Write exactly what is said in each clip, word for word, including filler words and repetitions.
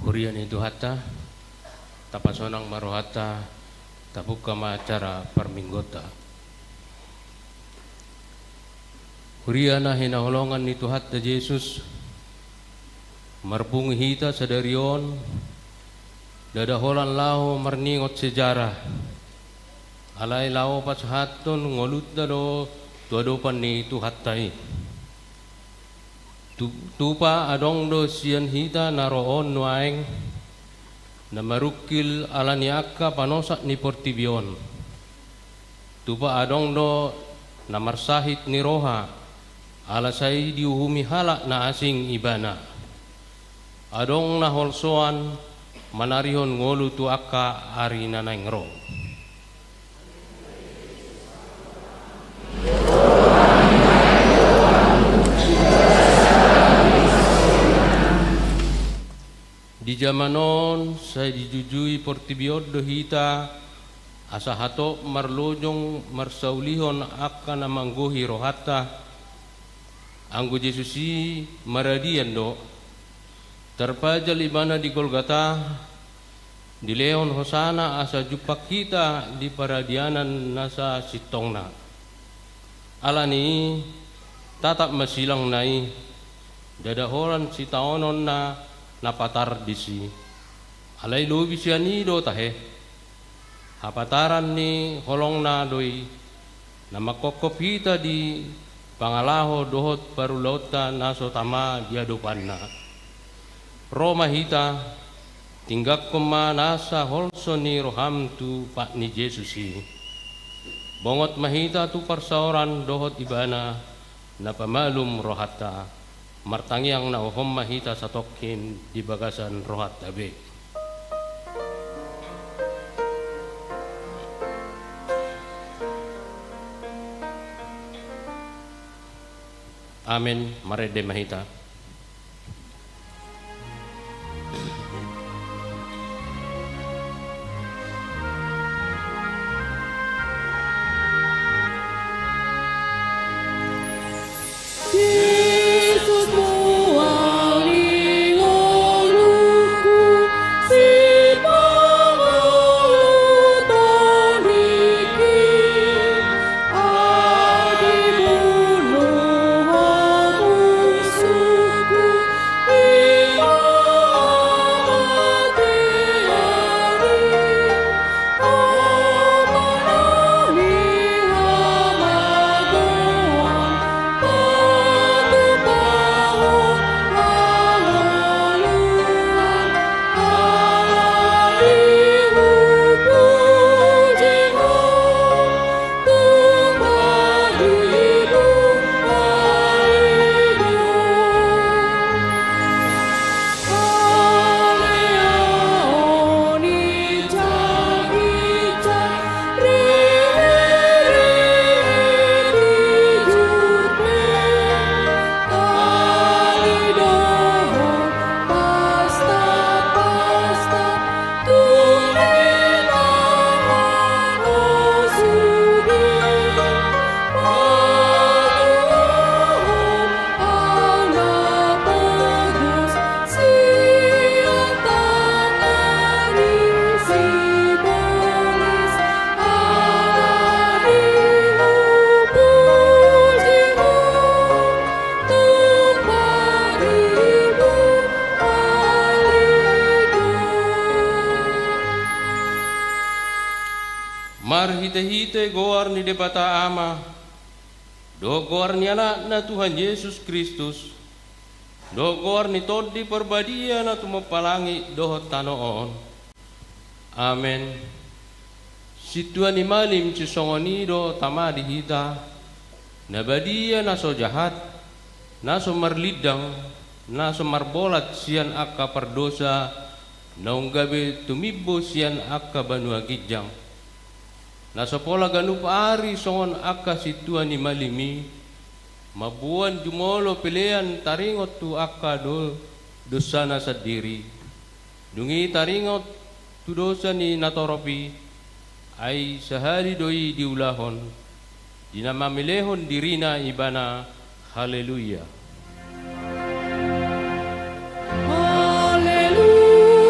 Huria ni Tuhanta, tapasonang ma rohanta, tapungka ma acara parmingguonta. Huria na hinaholongan ni Tuhanta Jesus, marpungu hita sadari on, ndada holan laho marningot sejarah, alai laho pasahathon ngolunta do tu adopan ni Tuhanta i. Tu-, tupa adong do sian hita na ro on nuaeng, na marungkil ala ni angka panosak ni portibi on. Tupa adong do na marsahit ni roha, ala sai diuhumi halak na asing ibana. Adong na holsoan manarihon ngolu tu angka ari na naeng ro. Di jaman on sai dijujui portibi on do hita, asa hatop marlojong marsaulihon angka na manggohi rohanta. Anggo Jesus i maradian do, tarpajal ibana di Golgata, dilehon hosana asa jumpang hita di paradianan na sasintongna. Ala ni i, tatap ma silangna i, ndada holan sitaononna na patar disi. Alai lobi sian i do tahe. Hapataran ni holongna do i, na mangkophop hita di pangalaho dohot parulaonta na so tama di adopanna. Ro ma hita, tinggangkon ma nasa holso ni roham tu pat ni Jesus i. Bongot ma hita tu parsaoran dohot ibana, na pamalum rohanta. Martangiang na uhum ma hita satongkin di bagasan rohanta be. Amen. Marende ma hita. Marhitehite goar ni Debata Ama, dohot goar ni Anakna Tuhan Jesus Kristus, dohot goar ni Tondi Parbadia na tumompa langit dohot tano on. Amen. Sintua ni malim sisongon i do tama di hita, na badia na so jahat, na so marlindang, na so marbolat sian angka pardosa, naung gabe tumimbo sian angka banua ginjang. Na so pola ganup ari songon angka sintua ni malim i, mamboan jumolo pelean taringot tu angka do-, dosana sandiri. Dung i taringot tu dosa ni natorop i, ai sahali do i diulahon, di na mamelehon dirina ibana. Haleluya. Haleluya.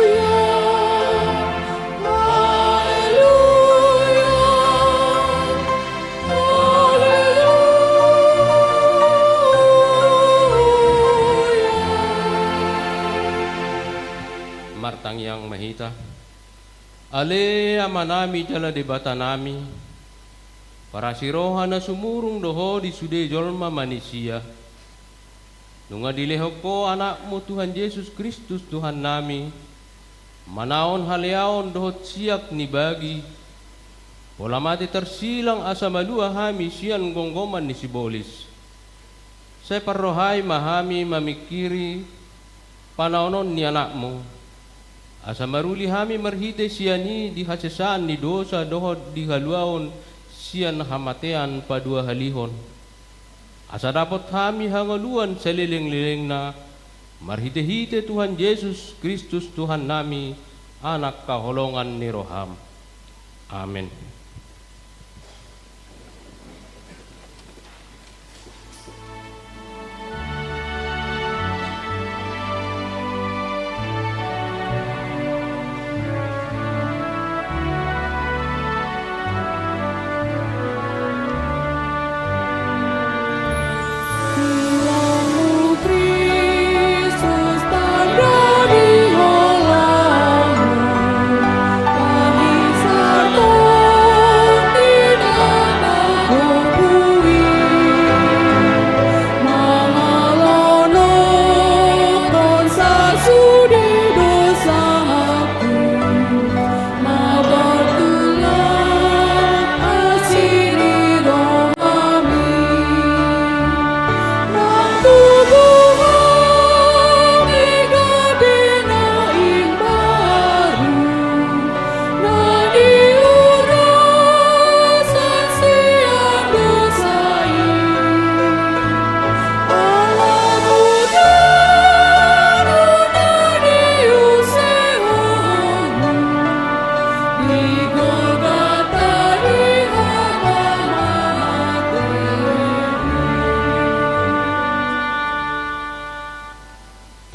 Martangiang ma hita. Ale Amanami jala Debatanami, parasi roha na sumurung do Ho di sude jolma manisia. Nunga dilehon Ho Anakmu Tuhan Jesus Kristus Tuhannami, manaon haleaon dohot siak ni bagi, pola mate tarsilang asa malua hami sian gomgoman ni sibolis. Sai parrohai ma hami mamingkiri panaonon ni Anakmu, asa maruli hami marhite sian i di hasesaan ni dosa dohot di haluaon sian hamatean paduahalihon. Asa dapot hami hangoluan salelenglelengna, marhitehite Tuhan Jesus Kristus Tuhannami, Anak haholongan ni roham. Amen.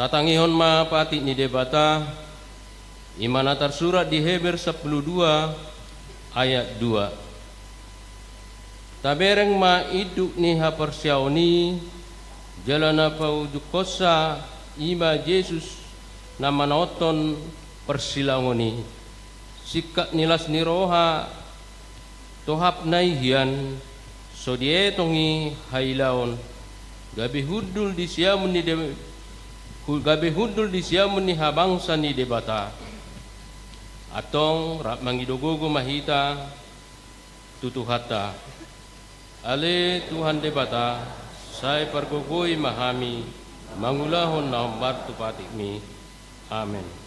Tatangihon ma patik ni Debata, i ma na tarsurat di Heber sampulu dua ayat dua. Tabereng ma induk ni haporseaon i, jala na paujunghonsa, i ma Jesus na manaonhon parsilangon i. Singkat ni las ni roha, tohapna i hian, so dietong i hailaon, gabe hundul di siamun ni De-, hu-, gabe hundul di siamun ni habangsa ni Debata. Antong rap mangido gogo ma hita tu Tuhanta. Ale Tuhan Debata, sai pargogoi ma hami mangulahon na hombar tu patikmi. Amen.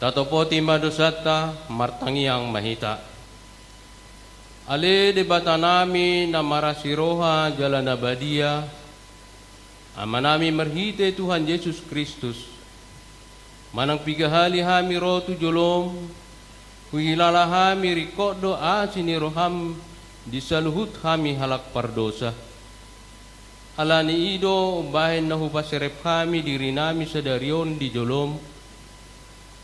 Tatopoti ma dosanta, martangiang ma hita. Ale Debatanami na marasi roha jala na badia, Amanami marhite Tuhan Jesus Kristus, manang piga hali hami ro tu jolom, huhilala hami ringkot do asi ni roham di saluhut hami halak pardosa. Ala ni i do umbahen na hupaserep hami dirinami sadari on di jolom,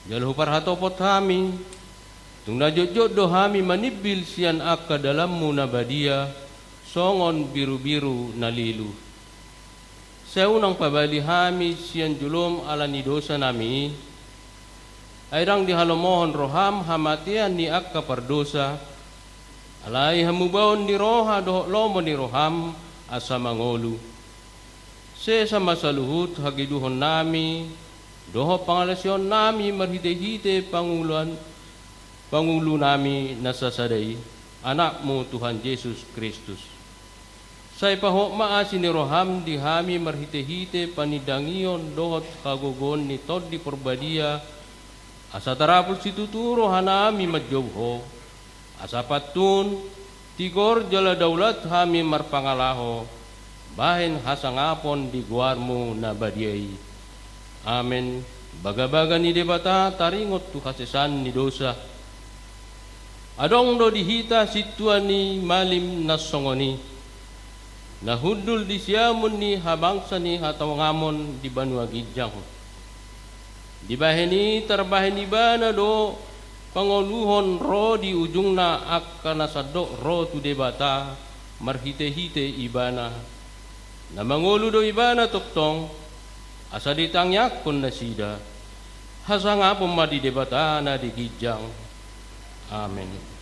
jala huparhatopot hami, Tung na jotjot do hami manimbil sian angka dalanmu na badia, songon birubiru na lilu. Sai unang pabali hami sian jolom ala ni dosanami i, ai ndang dihalomohon roham hamatean ni angka pardosa, alai hamubaon ni roha dohot lomo ni roham asa mangolu. Sesa ma saluhut hageduhonnami dohot pangalaosionnami marhitehite panguluan, pangulunami na sasada i, Anakmu Tuhan Jesus Kristus. Sai pahot ma asi ni roham di hami marhitehite panindangion dohot hagogoon ni Tondi Porbadia, asa tarapul situtu rohanami manjou Ho, asa pantun, tigor jala daulat hami marpangalaho, bahen hasangapon di goarmu na badia i. Amen. Bagabaga ni Debata taringot tu hasesaan ni dosa. Adong do di hita sintua ni malim na songon i, na hundul di siamun ni habangsa ni hatagamon di banua ginjang. Dibahen i tarbahen ibana do pangoluhon ro di ujungna angka na sandok ro tu Debata marhitehite ibana. Na mangolu do ibana tongtong, asa ditangiangkon nasida. Hasangapon ma di Debata na di ginjang. Amen.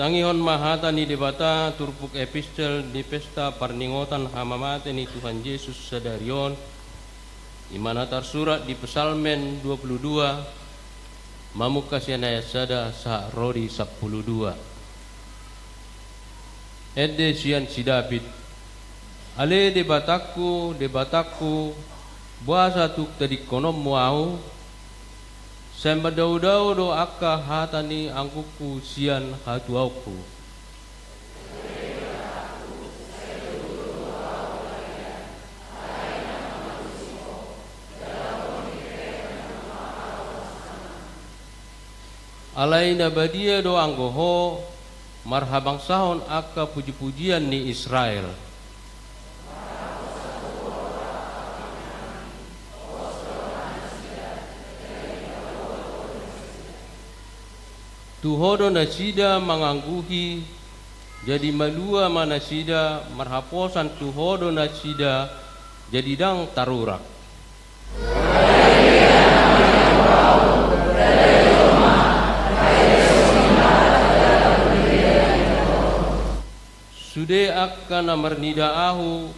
Tangihon ma hata ni Debata turpuk epistel di pesta parningotan hamamate ni Tuhan Jesus sadari on, i ma na tarsurat di Psalmen dua puluh dua, mamungka sian ayat sada sahat ro di sampulu dua. Ende sian si David: Ale Debatangku, Debatangku, boasa tung tadingkononmu ahu? Sai mandaodao do angka hata ni anggukku sian hatuaonku. Alai na badia do anggo Ho marhabangsahon angka pujipujian ni Israel. Tu Ho do nasida mangangguhi, jadi malua ma nasida, marhaposan tu Ho do nasida, jadi ndang tarurak. Sude angka na marnida ahu,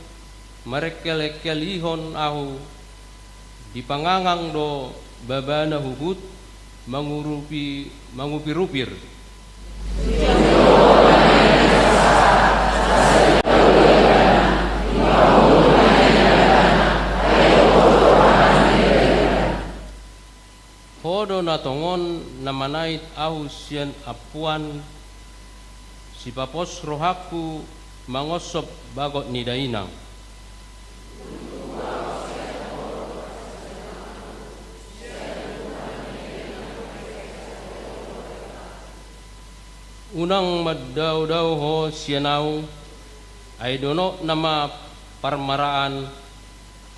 marengkelengkelihon ahu, dipangangang do babana huhut, mangurupi, mangupirupir. Ho do na tongon na manait ahu sian ampuan, sipapos rohangku mangonsop bagot ni dainang. Unang mandaodao ho sian ahu, ai donokna ma parmaraan,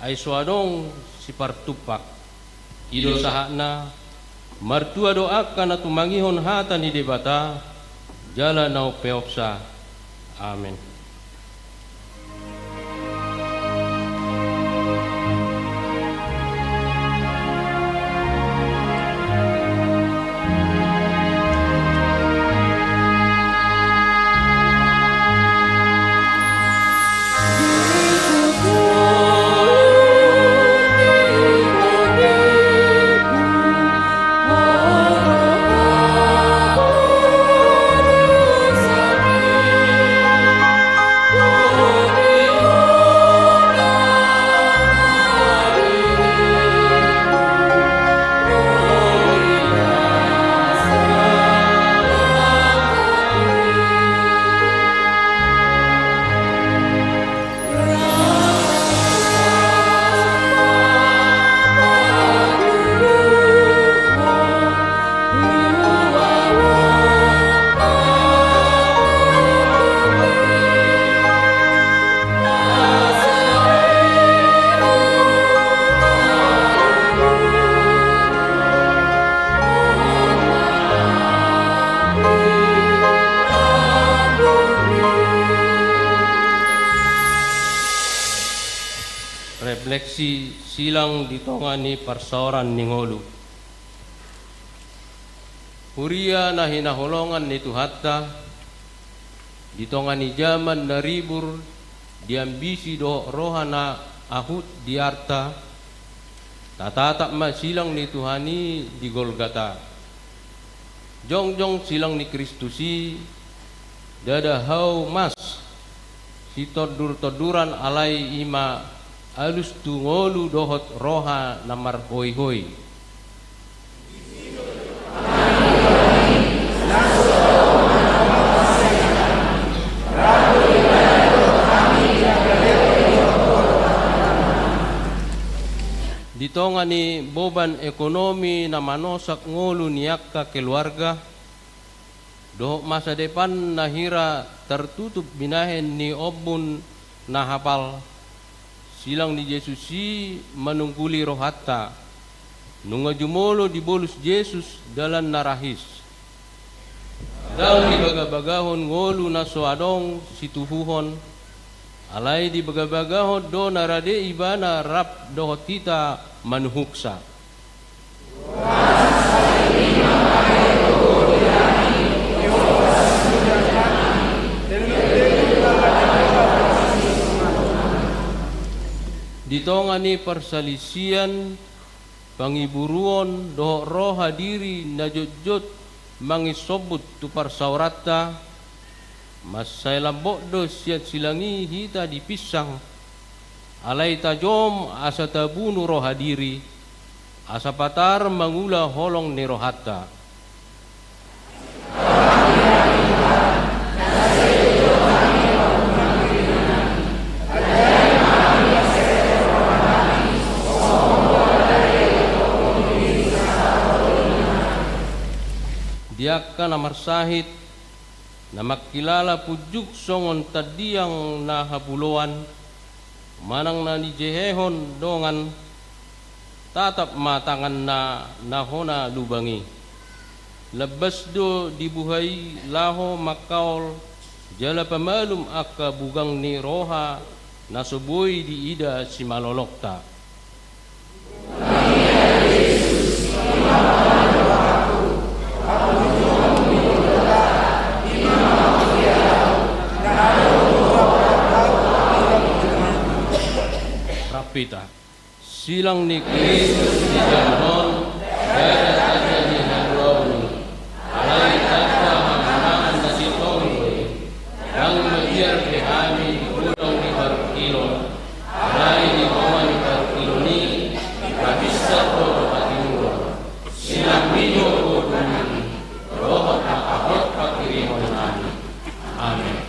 ai so adong sipartumpak. I do sahatna, martua do angka na tumangihon hata ni Debata, jala na umpeopsa. Amen. Si silang di tonga ni parsaoran ni ngolu. Huria na hinaholongan ni Tuhanta, di tonga ni jaman na ribur, di ambisi dohot roha na ahut di arta, tatatap ma silang ni Tuhan i di Golgata. Jongjong silang ni Kristus i, ndada hau mas, sitondur-tonduran alai i ma alus tu ngolu dohot roha na marhoihoi. Di tonga ni boban ekonomi na manosak ngolu ni angka keluarga, dohot masa depan na hira tartutup binahen ni ombun na hapal, silang ni Jesus i manungguli rohanta. Nunga jumolo dibolus Jesus dalan na rahis. Ndang dibagabagahon ngolu na so adong situhuhon, alai dibagabagahon do na rade Ibana rap dohot hita manuhuksa. Di tonga ni parsalisian, pangiburuon dohot roha diri na jotjot manginsombut tu parsaoranta, mansai lambok do sian silang i hita dipinsang, alai tajom asa tabunu roha diri, asa patar mangula holong ni rohanta. Di angka na marsahit, na mangkilala punjung songon tandiang na hapuloan, manang na nijehehon dongan, tatap ma tanganna na hona lubang i. Lambas do dibuha i laho mangkaol jala pamalum angka bugang ni roha na so boi diida simalolokta. Rap hita. Silang ni Kristus di jaman on, ndada tanda ni haluaon i, alai tanda hamonangan na sintong do i. Ndang mabiar be hami di godang ni parungkilon, alai di tonga ni parungkilon i, dipabinsar do hatimuron. Sinambi do gogo nami, dohot na hot pangkirimon nami. Amen.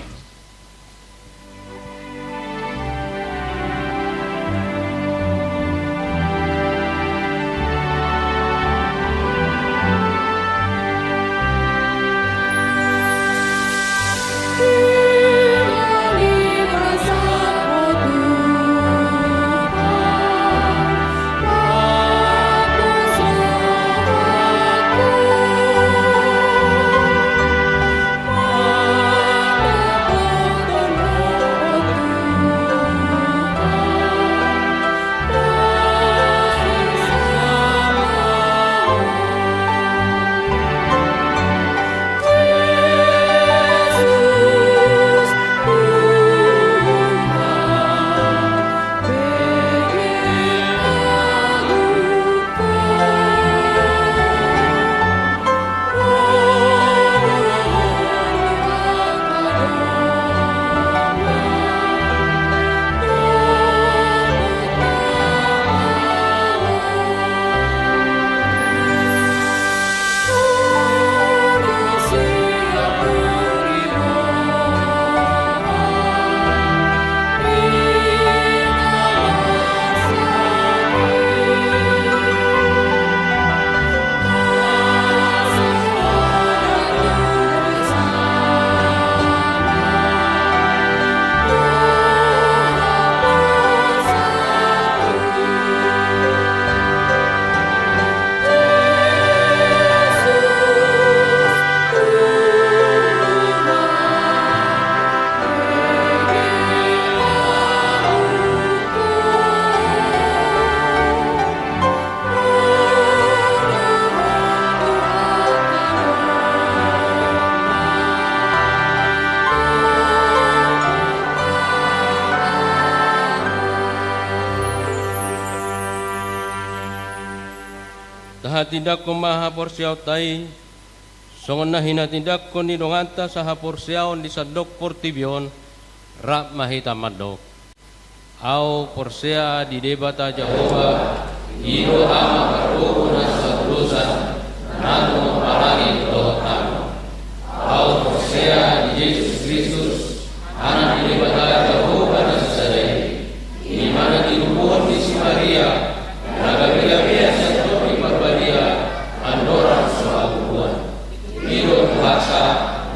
Tindanghon ma haporseaonta i, songon na hinatindanghon ni donganta sahaporseaon di sandok portibi on, rap ma hita mandok. Au porsea di Debata Jahowa, i do Ama pargogo na so hatudosan, na tumompa langit dohot tano. Au porsea di Jesus Kristus, Anak ni Debata Jahowa na sisada i, i ma na tinubuhon ni si Maria, na gabe-gabean sian Tondi Parbadia, andorang so hatubuan. I do Tuhanta,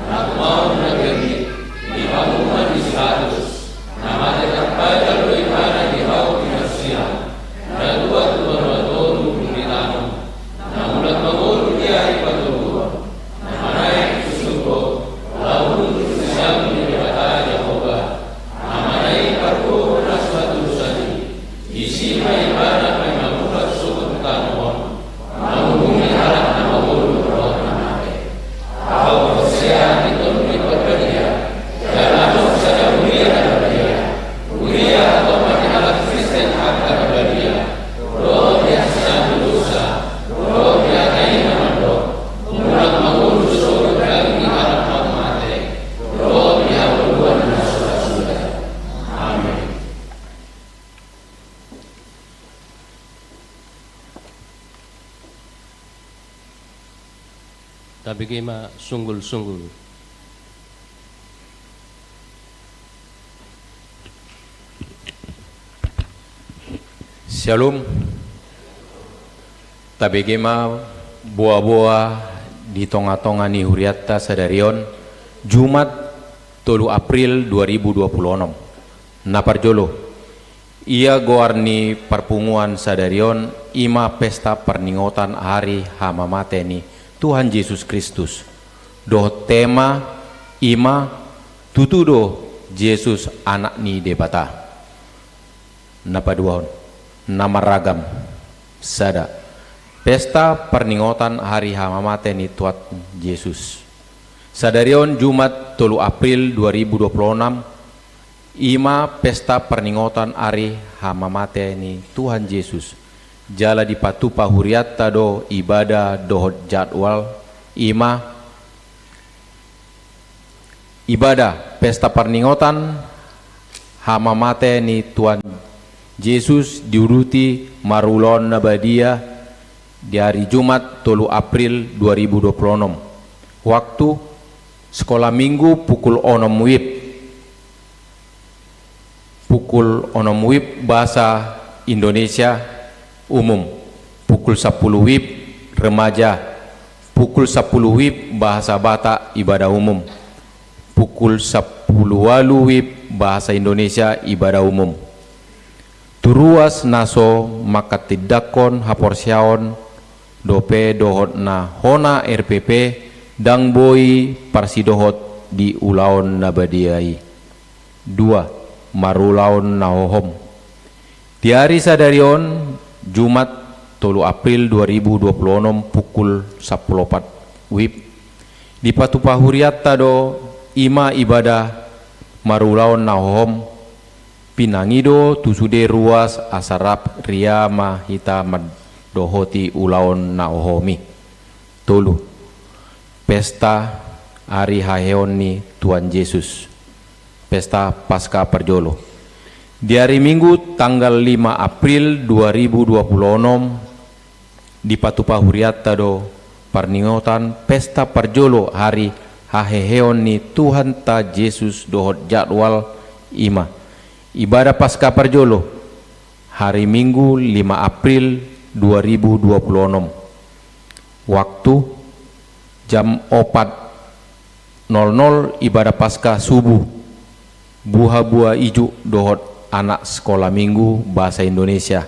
na tumaon na bernik, di panguhuman ni Pilatus, na mate tarpajal do ibana di hau pinarsilang, na tuat tu banua toru dung ditano, na mulak mangolu di ari patoluhon, na manaek tu surgo, laho nunjuk tu siamun ni Debata Jahowa, Amana i pargogo na so hatudosan i, disi ma ibana paima mulak sogot tu tano on, manguhumi halak na mangolu dohot na mate. Au porsea di Tondi Parbadia, jala adong sada huria na badia, huria hatonga ni halak Kristen angka na badia, dohot di hasesaan ni dosa, dohot di hata i na mandok, mulak mangolu sogot daging ni halak na mate, dohot di hangoluan na so ra suda. Amin. Tabege ma sunggul-sunggul. Syalom. Tabege ma boa-boa di tonga-tonga ni hurianta sadari on, Jumat tolu April dua ribu dua puluh onom. Na parjolo, ia goar ni parpunguan sadari on, i ma pesta parningotan ari hamamate ni Tuhan Jesus Kristus. Dohot tema, i ma, tutu do Jesus Anak ni Debata. Na paduahon, na marragam. Sada, pesta parningotan ari hamamate ni Tuhan Jesus. Sadari on Jumat tolu April dua ribu dua puluh onom, i ma pesta parningotan ari hamamate ni Tuhan Jesus. Jala dipatupa hurianta do ibadah dohot jadwal, i ma ibadah pesta parningotan hamamate ni Tuhan Jesus diuduti marulaon na badia di ari Jumat tolu April dua ribu dua puluh onom. Waktu, sekolah minggu pukul onom wib. Pukul onom wib bahasa Indonesia umum, pukul sapuluh wib remaja, pukul sapuluh wib bahasa Batak ibadah umum, pukul sapuluh walu wib bahasa Indonesia ibadah umum. Tu ruas na so manghatindanghon haporseaon dope dohot na hona R P P, ndang boi parsidohot di ulaon na badia i. Dua, marulaon na hohom. Di ari sadari on, Jumat tolu April dua ribu dua puluh onom pukul sapuluh opat wib, dipatupa hurianta do, i ma ibadah marulaon na hohom, pinangi do tu sude ruas asa rap ria ma hita mandohoti ulaon na hohom i. Tolu, pesta ari haheheon ni Tuhan Jesus. Pesta Paskah parjolo. Di ari Minggu tanggal lima April dua ribu dua puluh onom, dipatupa hurianta do parningotan pesta parjolo ari haheheon ni Tuhanta Jesus dohot jadwal, i ma ibadah Paskah parjolo, ari Minggu lima April dua ribu dua puluh onom. Waktu, jam opat nol nol ibadah Paskah subuh, buha buah ijuk dohot anak sekolah minggu bahasa Indonesia.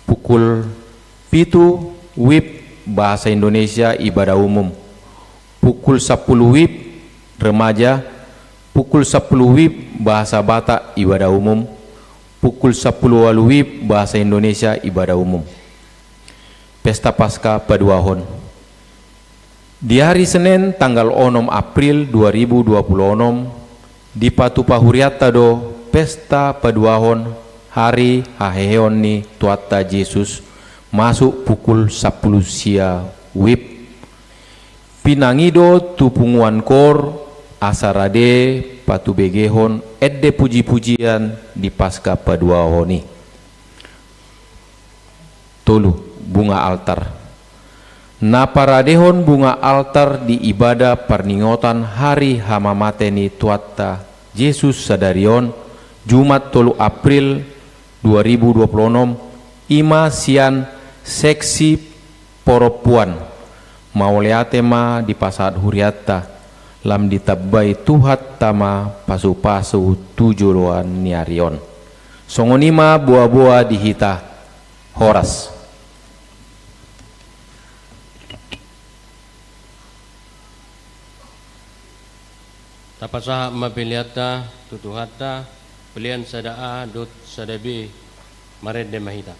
Pukul pitu wib bahasa Indonesia ibadah umum. Pukul sapuluh wib remaja, pukul sapuluh wib bahasa Batak ibadah umum, pukul sapuluh walu wib bahasa Indonesia ibadah umum. Pesta Paskah paduahon. Di ari Senen tanggal onom April dua ribu dua puluh onom, dipatupa hurianta do pesta paduahon ari haheheon ni Tuhanta Jesus, masuk pukul sampulu sia wib. Pinangido tu punguan kor asa rade patubegehon ende puji-pujian di Paska paduahon i. Tolu, bunga altar. Na paradehon bunga altar di ibada parningotan hari hamamate ni Tuhanta Jesus sadari on, Jumat tolu April dua ribu dua puluh enam, i ma sian seksi porompuan. Mauliate ma dipasahat hurianta, lam ditambai Tuhanta ma pasu-pasu tu joloan ni ari on. Songon i ma boa-boa di hita. Horas. Tapasahat ma peleanta tu Tuhanta, pelean sada A dohot sada B, marende ma hita.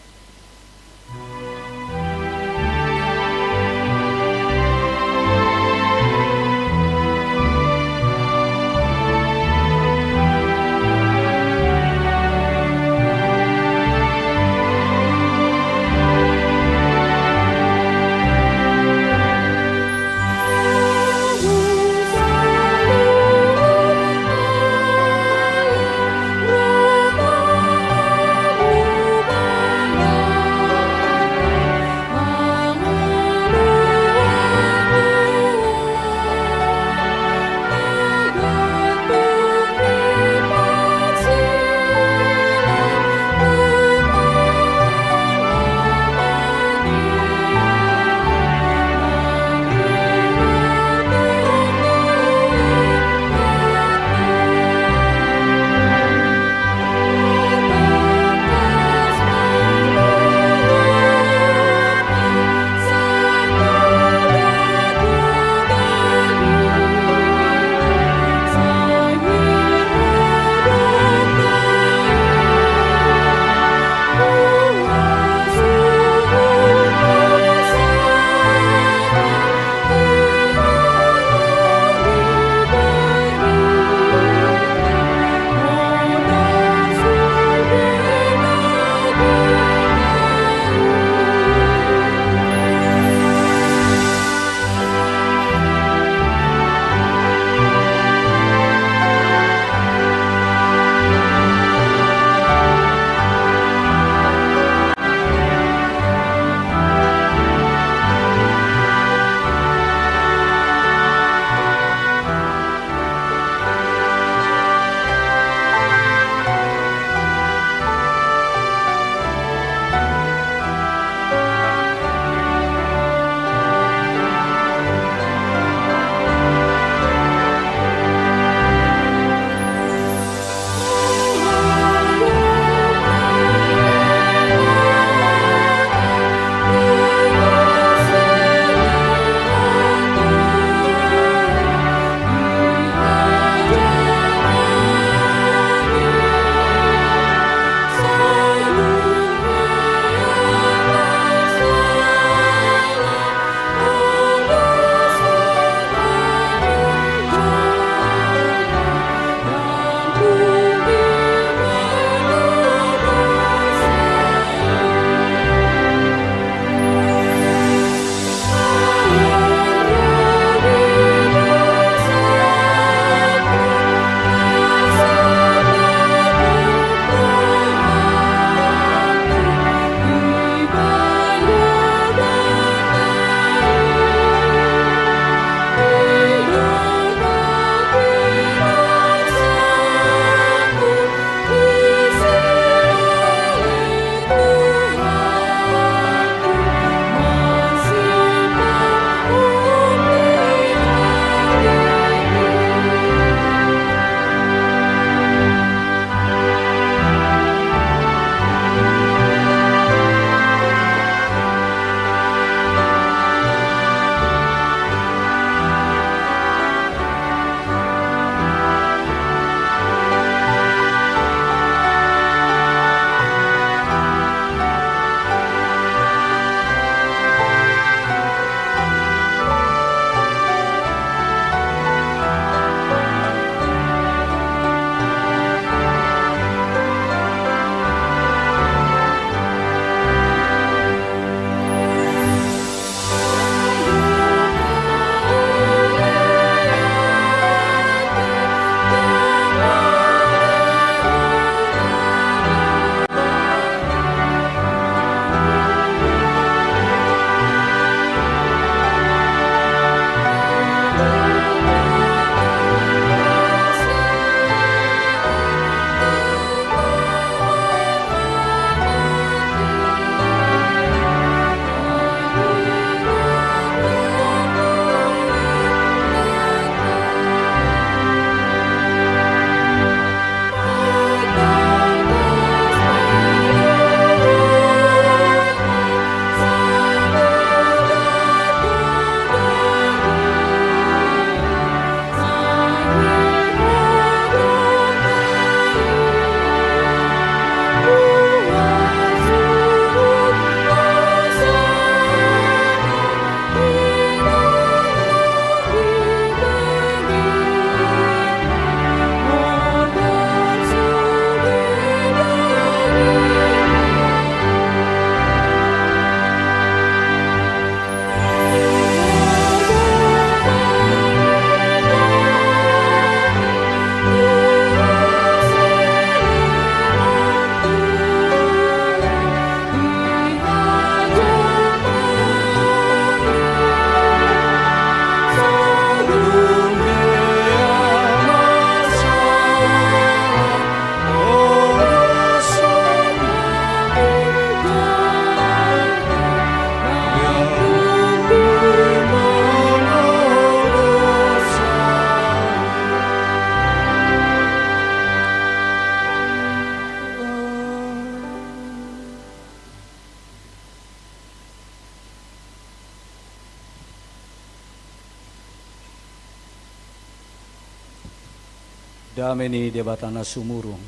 Dame ni Debata na sumurung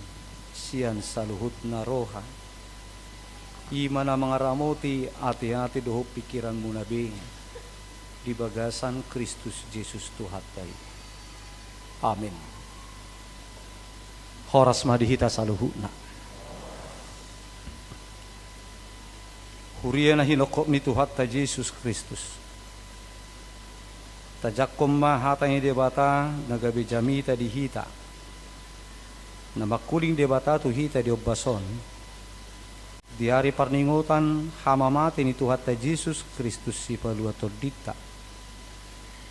sian saluhutna roha, i ma na mangaramoti ateate dohot pingkiranmuna be di bagasan Kristus Jesus Tuhanta i. Amen. Horas ma di hita saluhutna. Huria na hinophop ni Tuhanta Jesus Kristus, tajangkon ma hata ni Debata na gabe jamita di hita, na mangkuling Debata tu hita di ombas on, di ari parningotan hamamate ni Tuhanta Jesus Kristus Sipalua tondinta.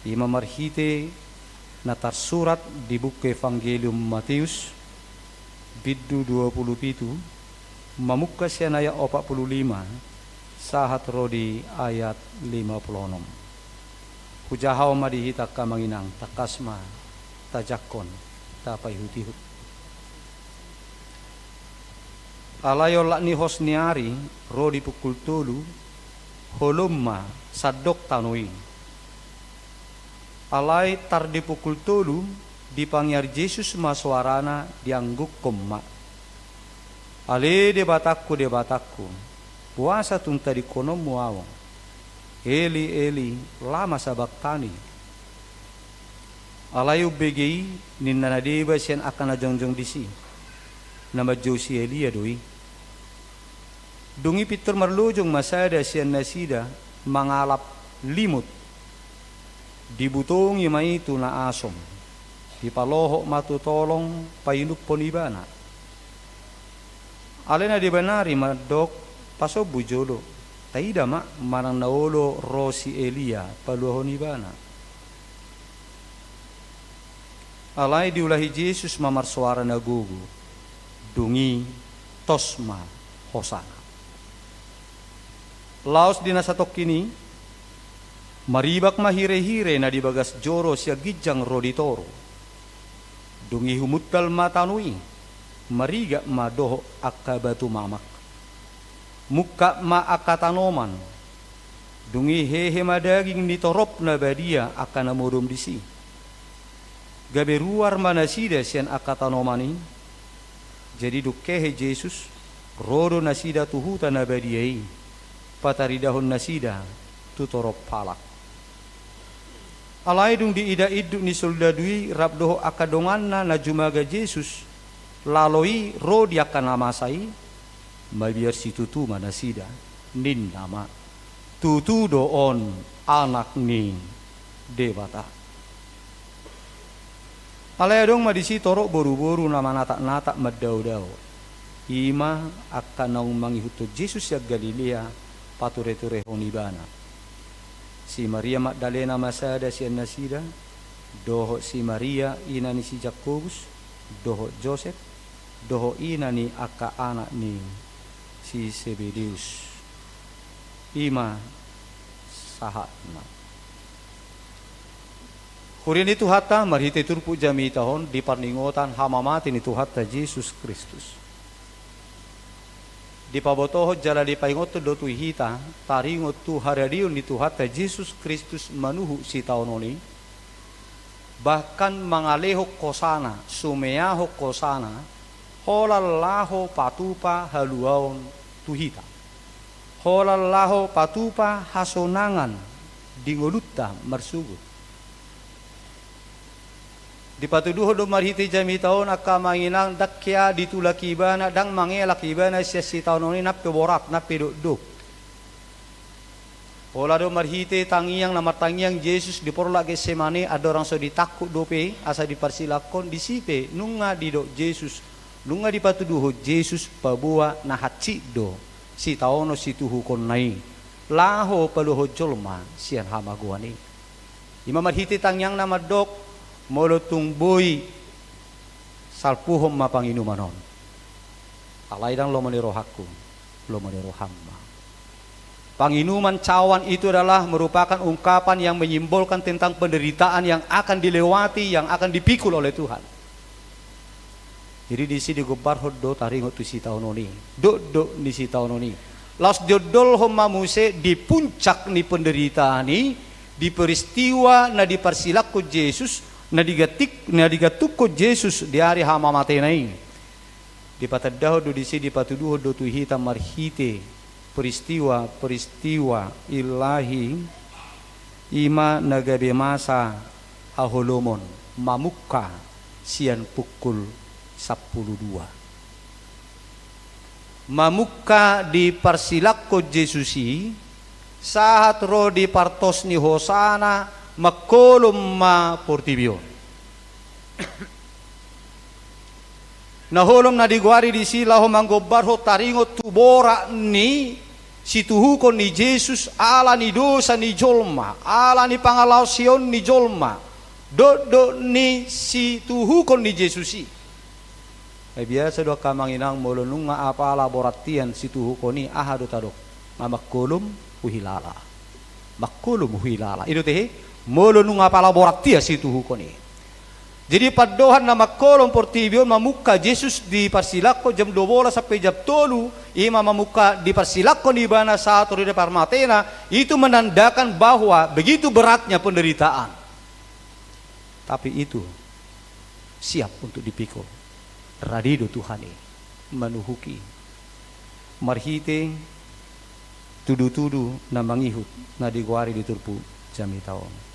I ma marhite na tarsurat di buku Evangelium Mateus, bindu dua pulu pitu, mamungka sian ayat opat pulu lima, sahat ro di ayat lima pulu onom. Hujahahon ma di hita angka amang inang, tangkas ma tajangkon, tapaihutihut. Alai olat ni hos ni ari, ro di pukul tolu, holom ma sandok tano i. Alai tar di pukul tolu, dipangiar Jesus ma soarana, dianggungkon ma: Ale Debatangku, Debatangku, boasa tung tadingkononmu ahu? Eli, Eli, lama sabaktani? Alai umbege i, ninna na deba sian angka na jongjong disi: Na manjou si Elia do i. Dung i pintor marlojong ma sada sian nasida mangalap limut. Dibutongi ma i tu na asom, dipalohot ma tu tolong painumhon ibana. Alai na deba nari mandok: Pasombu jolo, taida ma manang na olo ro si Elia paluahon ibana. Alai diulahi Jesus ma marsoara na gogo, dung i tos ma hosana. Laos di na satongkin i, maribak ma hirehire na di bagas joro sian ginjang ro di toru. Dung i humuntal ma tano i, marigat ma dohot angka batu mamak. Mungkap ma angka tanoman, dung i hehe ma daging ni torop na badia angka na modom disi. Gabe ruar ma nasida sian angka tanoman i. Jadi dung hehe Jesus, ro do nasida tu huta na badia i, pataridahon nasida tu torop halak. Alai dung diida induk ni soldadu i rap dohot angka donganna na jumaga Jesus, lalo i ro di angka na masa i, mabiar situtu ma nasida, ninna ma: Tutu do on Anak ni Debata. Alai adong ma disi torop boruboru na manatapnatap mandaodao. I ma angka naung mangihuthon Jesus sian Galilea, patureturehon ibana. Si Maria Magdalena ma sada sian nasida, dohot si Maria ina ni si Jakobus, dohot Josep, dohot ina ni angka anak ni si Sebedeus. I ma sahatna. Huria ni Tuhanta, marhite turpuk jamita on di parningotan hamamate ni Tuhanta Jesus Kristus, dipabotohon jala dipaingothon do tu hita taringot tu haradeon ni Tuhanta Jesus Kristus manuhuk sitaonon i, bahkan mangalehon hosana, sumeahon hosana, holan laho patupa haluaon tu hita, holan laho patupa hasonangan di ngolunta marsogot. Dipatuduhon do marhite jamita on angka amang inang, ndang hea ditulak ibana, ndang mangelak ibana sian sitaonon i, nang pe borat, nang pe dokdok. Pola do marhite tangiang na martangiang Jesus di porlak Getsemane, andorang so ditangkup dope asa diparsilakhon, disi pe nunga didok Jesus, nunga dipatuduhon Jesus paboa na hansit do sitaonon situhukonna i, laho paluahon jolma sian hamagoan i. I ma marhite tangiangna mandok, molo tung boi, salpuhon ma panginuman on. Alai ndang lomo ni rohangku, lomo ni roham ma. Panginuman cawan itu adalah merupakan ungkapan yang menyimbolkan tentang penderitaan yang akan dilewati, yang akan dipikul oleh Tuhan. Jadi disi digombarhon do taringot tu sitaonon i, dokdok ni sitaonon i. Laos diondolhon ma muse di puncak ni penderitaan i, di peristiwa na diparsilakhon Jesus, Na digantik-, na digantungkon Jesus di ari hamamatena i, dipatandahon do disi, dipatuduhon do tu hita marhite peristiwa-peristiwa Ilahi, i ma na gabe masa haholomon, mamungka sian pukul sampulu dua. Mamungka diparsilangkon Jesus i, sahat ro di partos ni hosana, mangkolom ma portibi on. Na holom na digoari disi laho manggombarhon taringot tu borat ni situhukon ni Jesus ala ni dosa ni jolma, ala ni pangalaosion ni jolma, dokdok ni situhukon ni Jesus i. Ai biasa do angka amang inang, molo nunga apala borat nian situhukon i, aha do tadok? Nga mangkolom huhilala. Mangkolom huhilala. I do tehe, molo nunga apala borat nian situhukon i. Jadi pandohan na mangkolom portibi on mamungka Jesus diparsilangkon jam dua bolas sampe jam tolu, i ma mamungka diparsilangkon ibana sahat ro di ari hamamatena, itu menandakan bahwa begitu beratnya penderitaan. Tapi itu siap untuk dipikul. Radi do Tuhan i manuhuk i. Marhite tudu-tudu na mangihut na digoari di turpuk jamita on.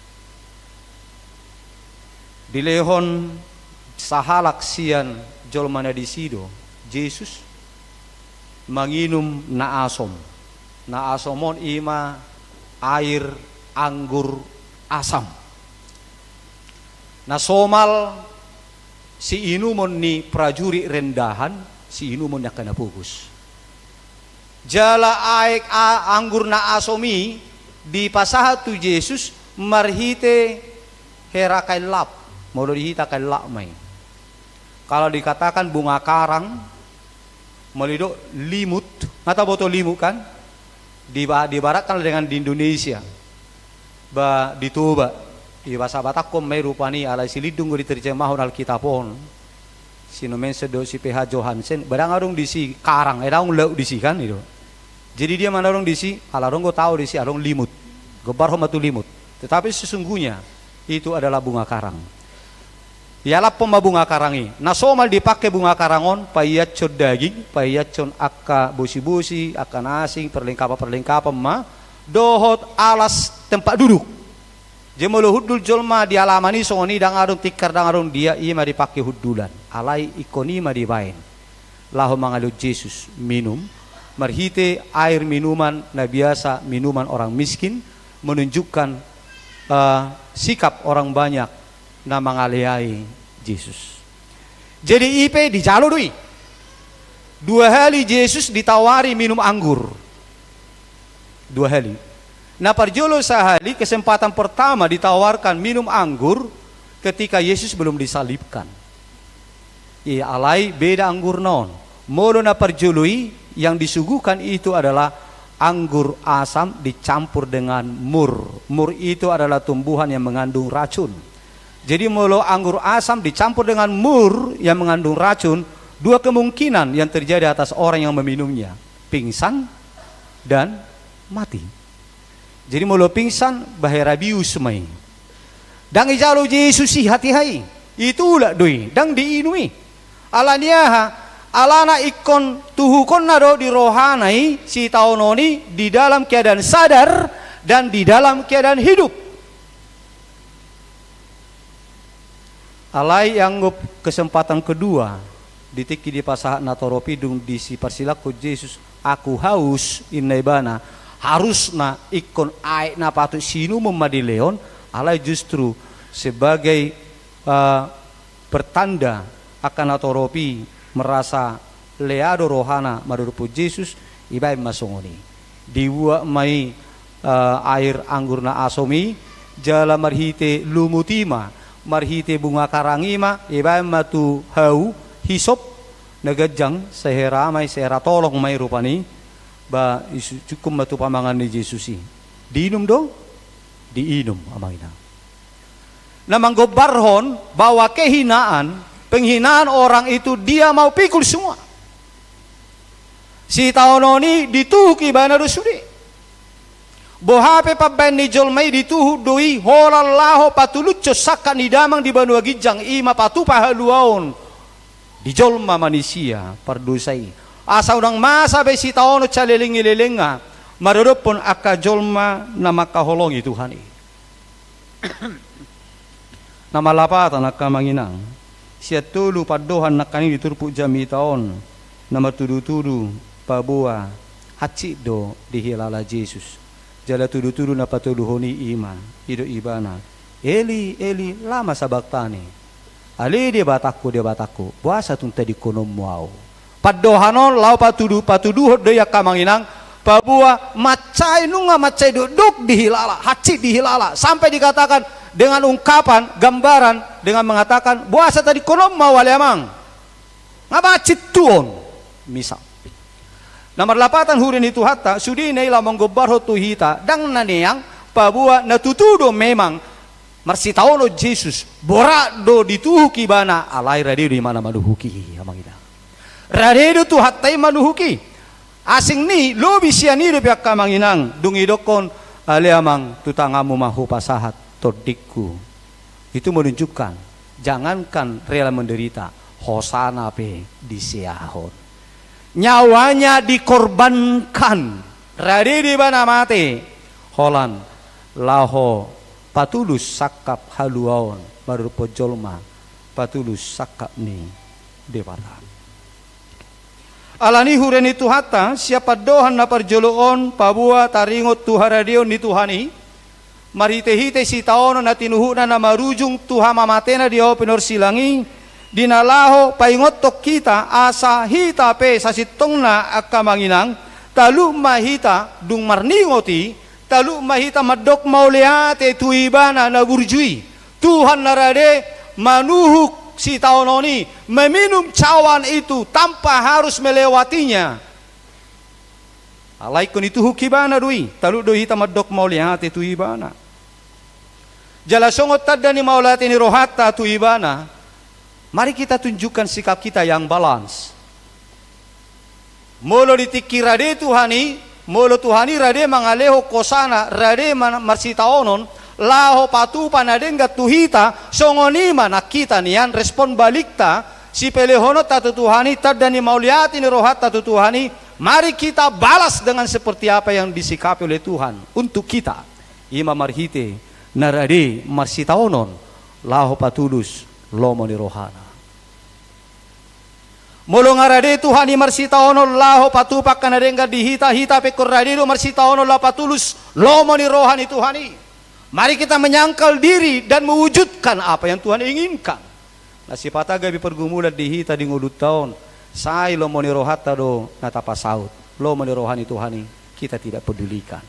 Dilehon sahalak sian jolma na disi do Jesus manginum na asom. Na asom on i ma air anggur asam. Na somal siinumon ni prajurit rendahan, siinumon ni angka na pogos. Jala aek a-, anggur na asom i dipasahat tu Jesus marhite hera kaellap. Molo di hita kaellap ma i. Kalau dikatakan bunga karang, molo didok limut, nga taboto limut kan? Diba-, diibaratkan dengan di Indonesia. Ba di Toba, di bahasa Batak on ma i rupani, alai silindung do diterjemahon Alkitab on. Si Nommensen dohot si P H Johansen, ba ndang adong disi karang, eh, ndang adong laut disi kan, i do. Jadi dia ma na adong disi, ala adong do tao disi, adong limut. Gombarhon ma tu limut. Tetapi sesungguhnya itu adalah bunga karang. Ialaphon ma bunga karang i. Na somal dipangke bunga karang on, paiashon daging, paiashon angka bosi-bosi, angka na asing, perlengkapan-perlengkapan ma, dohot alas tempat duduk. Jadi molo hundul jolma di alaman i songon i, ndang adong tikar, ndang adong dia, i ma dipangke hundulan. Alai ingkon i ma dibaen laho mangalehon Jesus minum, marhite air minuman na biasa minuman orang miskin, menunjukkan, eh, sikap orang banyak na mangaleai Jesus. Jadi i pe dijalo do i. Dua hali Jesus ditawari minum anggur. Dua hali. Na parjolo sahali, kesempatan pertama ditawarkan minum anggur ketika Yesus belum disalibkan. Ia alai beda anggurna on. Molo na parjolo i, yang disuguhkan itu adalah anggur asam dicampur dengan mur. Mur itu adalah tumbuhan yang mengandung racun. Jadi molo anggur asam dicampur dengan mur yang mengandung racun, dua kemungkinan yang terjadi atas orang yang meminumnya, pingsan dan mati. Jadi molo pingsan, bahen rabius ma i. Ndang dijalo Jesus i hatiha i. Ditulak do i, ndang diinum i. Ala ni aha? Alana ingkon tuhukonna do di rohana i, sitaonon i di dalam keadaan sadar dan di dalam keadaan hidup. Alai anggo kesempatan kedua, di tingki dipasahat natorop i, dung disi parsilangkon Jesus, "Aku haus," inna ibana, harusna ingkon aek na patut siinumon ma dilehon, alai justru sebagai, eh, pertanda angka natorop i merasa lea do rohana mandoruphon Jesus, dibaen ma songon i. Dibuat ma i, eh, air anggur na asom i, jala marhite lumut i ma, marhite bunga karang i ma, dibaen ma tu hau, hisop, na ganjang, sehera ma i, sehera tolong ma i rupani, ba, isu-, cukup ma tu pamangan ni Jesus i. Diinum do? Diinum, amang inang. Na manggombarhon bahwa kehinaan, penghinaan orang itu dia mau pikul semua. Sitaonon i dituhuk ibana do sude. Boha pe pambaen ni jolma i, dituhuk do i holan laho patulushon sangkap ni damang di banua ginjang, i ma patupa haluaon di jolma manisia pardosa i, asa unang masa be sitaonon saleleng ni lelengna maradophon angka jolma na mangkaholongi Tuhan i. Na marlapatan angka amang inang, sian tolu pandohan nangkaning di turpuk jamita on, na martudutudu paboa hansit do dihilala Jesus. Jala tudutudu na patoluhon i, i ma didok ibana: Eli, Eli, lama sabaktani? Ale Debatangku, Debatangku, boasa tung tadingkononmu ahu? Pandohan on laho patudu, patuduhon do i angka amang inang, paboa mansai, nunga mansai dokdok dihilala, hansit dihilala, sampai dikatakan dengan ungkapan, gambaran, dengan mengatakan: Boasa tadingkononmu ahu, ale amang? Nga mansai tutu on, misal. Na marlapatan huria ni Tuhanta, sudena i laho manggombarhon tu hita, ndang na neang, paboa na tutu do memang marsitaonon Jesus, borat do dituhuk ibana, alai rade do imana manuhuk i, amang inang. Rade do Tuhanta i manuhuk i. Asing ni, lobi sian i dope angka amang inang, dung idokkon: Ale amang, tu tanganmu ma hupasahat tondingku. Itu menunjukkan, jangankan rela menderita, hosana pe diseahon. Nyawanya dikorbankan, rade do ibana mate, holan laho patulus sangkap haluaon maradophon jolma, patulus sangkap ni Debata. Alani i, huria ni Tuhanta, sian pandohan na parjolo on, paboa taringot tu haradeon ni Tuhan i, marhitehite sitaonon na tinuhukna na marujung tu hamamatena di adopan ni horsilang i, di na laho paingothon hita asa hita pe sasintongna angka amang inang, talup ma hita dung marningot i, talup ma hita mandok mauliate tu Ibana na burju i, Tuhan na rade manuhuk sitaonon i, meminum cawan itu tanpa harus melewatinya. Alai ingkon dituhuk Ibana do i, talup do hita mandok mauliate tu Ibana. Jala songon tanda ni mauliate ni rohanta tu Ibana, mari kita tunjukkan sikap kita yang balance. Molo di tingki rade Tuhan i, molo Tuhan i rade mangalehon hosana, rade ma-, marsitaonon laho patupa na denggan tu hita, songon i ma nang hita nian, respon balikta, sipelehononta tu Tuhan i, tanda ni mauliate ni rohanta tu Tuhan i, mari kita balas dengan seperti apa yang disikapi oleh Tuhan untuk kita. I ma marhite na rade marsitaonon laho patulus lomo ni rohana. Molo nga rade Tuhan i marsitaonon laho patupa angka na denggan di hita, hita pe ingkon rade do marsitaonon laho patulus lomo ni roha ni Tuhan i. Mari kita menyangkal diri dan mewujudkan apa yang Tuhan inginkan. Na sipata gabe pergumulan di hita di ngolunta on, sai lomo ni rohanta do na tapasaut. Lomo ni roha ni Tuhan i kita tidak pedulikan.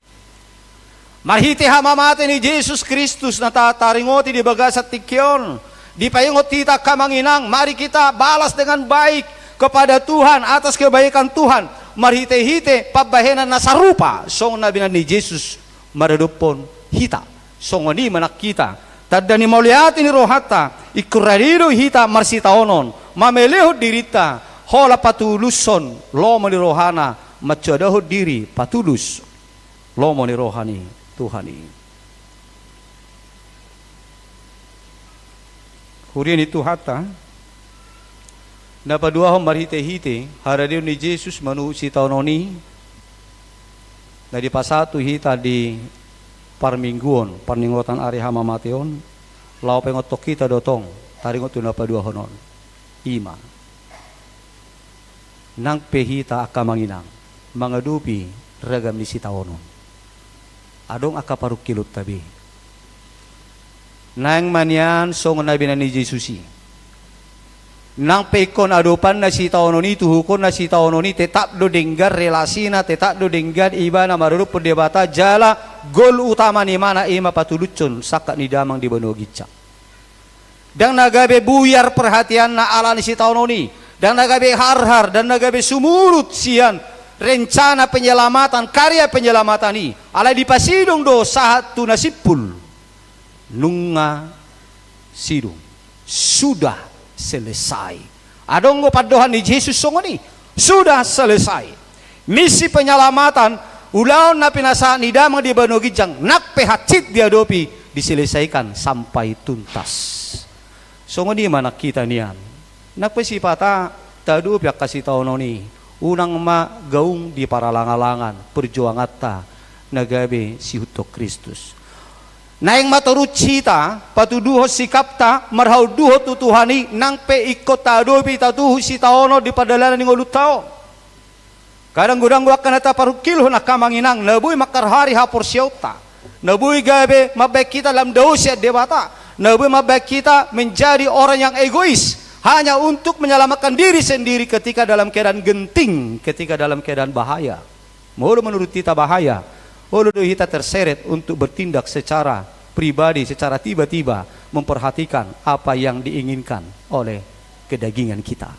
Marhite hamamate ni Jesus Kristus na ta-, taringoti di bagasan tingki on, dipaingot hita angka amang inang, mari kita balas dengan baik kepada Tuhan atas kebaikan Tuhan, marhitehite pambahenan na sarupa songon na binahen ni Jesus maradophon hita. Songon i ma nang hita, tanda ni mauliate ni rohanta, ingkon rade do hita marsitaonon, mamelehon dirinta, holan patulushon lomo ni rohana, mansoadahon diri patulus lomo ni roha ni Tuhan i. Huria ni Tuhanta, na paduahon, marhitehite haradeon ni Jesus manuhuk sitaonon i, na dipasahat tu hita di parmingguon, parningotan ari hamamate on, laho paingothon hita do tong taringot tu na paduahon on. I ma, nang pe hita angka amang inang mangadopi ragam ni sitaonon, adong angka parungkilonta be. Naeng ma nian songon na binahen ni Jesus i. Nang pe ingkon adopanna sitaonon i, tuhukonna sitaonon i, tetap do denggan relasina, tetap do denggan ibana maradophon Debata, jala gol utama ni ibana i ma patulushon sangkap ni damang di banua ginjang. Ndang na gabe buyar perhatianna ala ni sitaonon i, ndang na gabe harhar, ndang na gabe sumurut sian rencana penyelamatan, karya penyelamatan i, alai dipasidung do sahat tu na simpul. Nunga sidung. Sudah selesai. Adong do pandohan ni Jesus songon i. Sudah selesai. Misi penyelamatan Ulaon na pinasahat ni damang di banua ginjang, nang pe hansit diadopi, diselesaikan sampai tuntas. Songon i ma nang hita nian. Nang pe sipata taadopi angka sitaonon i, unang ma gaung di paralangalangan perjuanganta na gabe siihuthon Kristus. Naeng ma torus hita patuduhon sikapta marhaunduhon tu Tuhan i, nang pe ingkon taadopi tatuhu sitaonon di pardalanan ni ngolunta on. Kadang godang do angka na taparungkilhon angka amang inang, na boi mangkarhari haporseaonta, na boi gabe mambahen hita lam dao sian Debata, na boi mambahen hita menjadi orang yang egois, hanya untuk menyelamatkan diri sendiri ketika dalam keadaan genting, ketika dalam keadaan bahaya. Molo menurut hita bahaya, olo do hita terseret untuk bertindak secara pribadi, secara tiba-tiba memperhatikan apa yang diinginkan oleh kedagingan kita.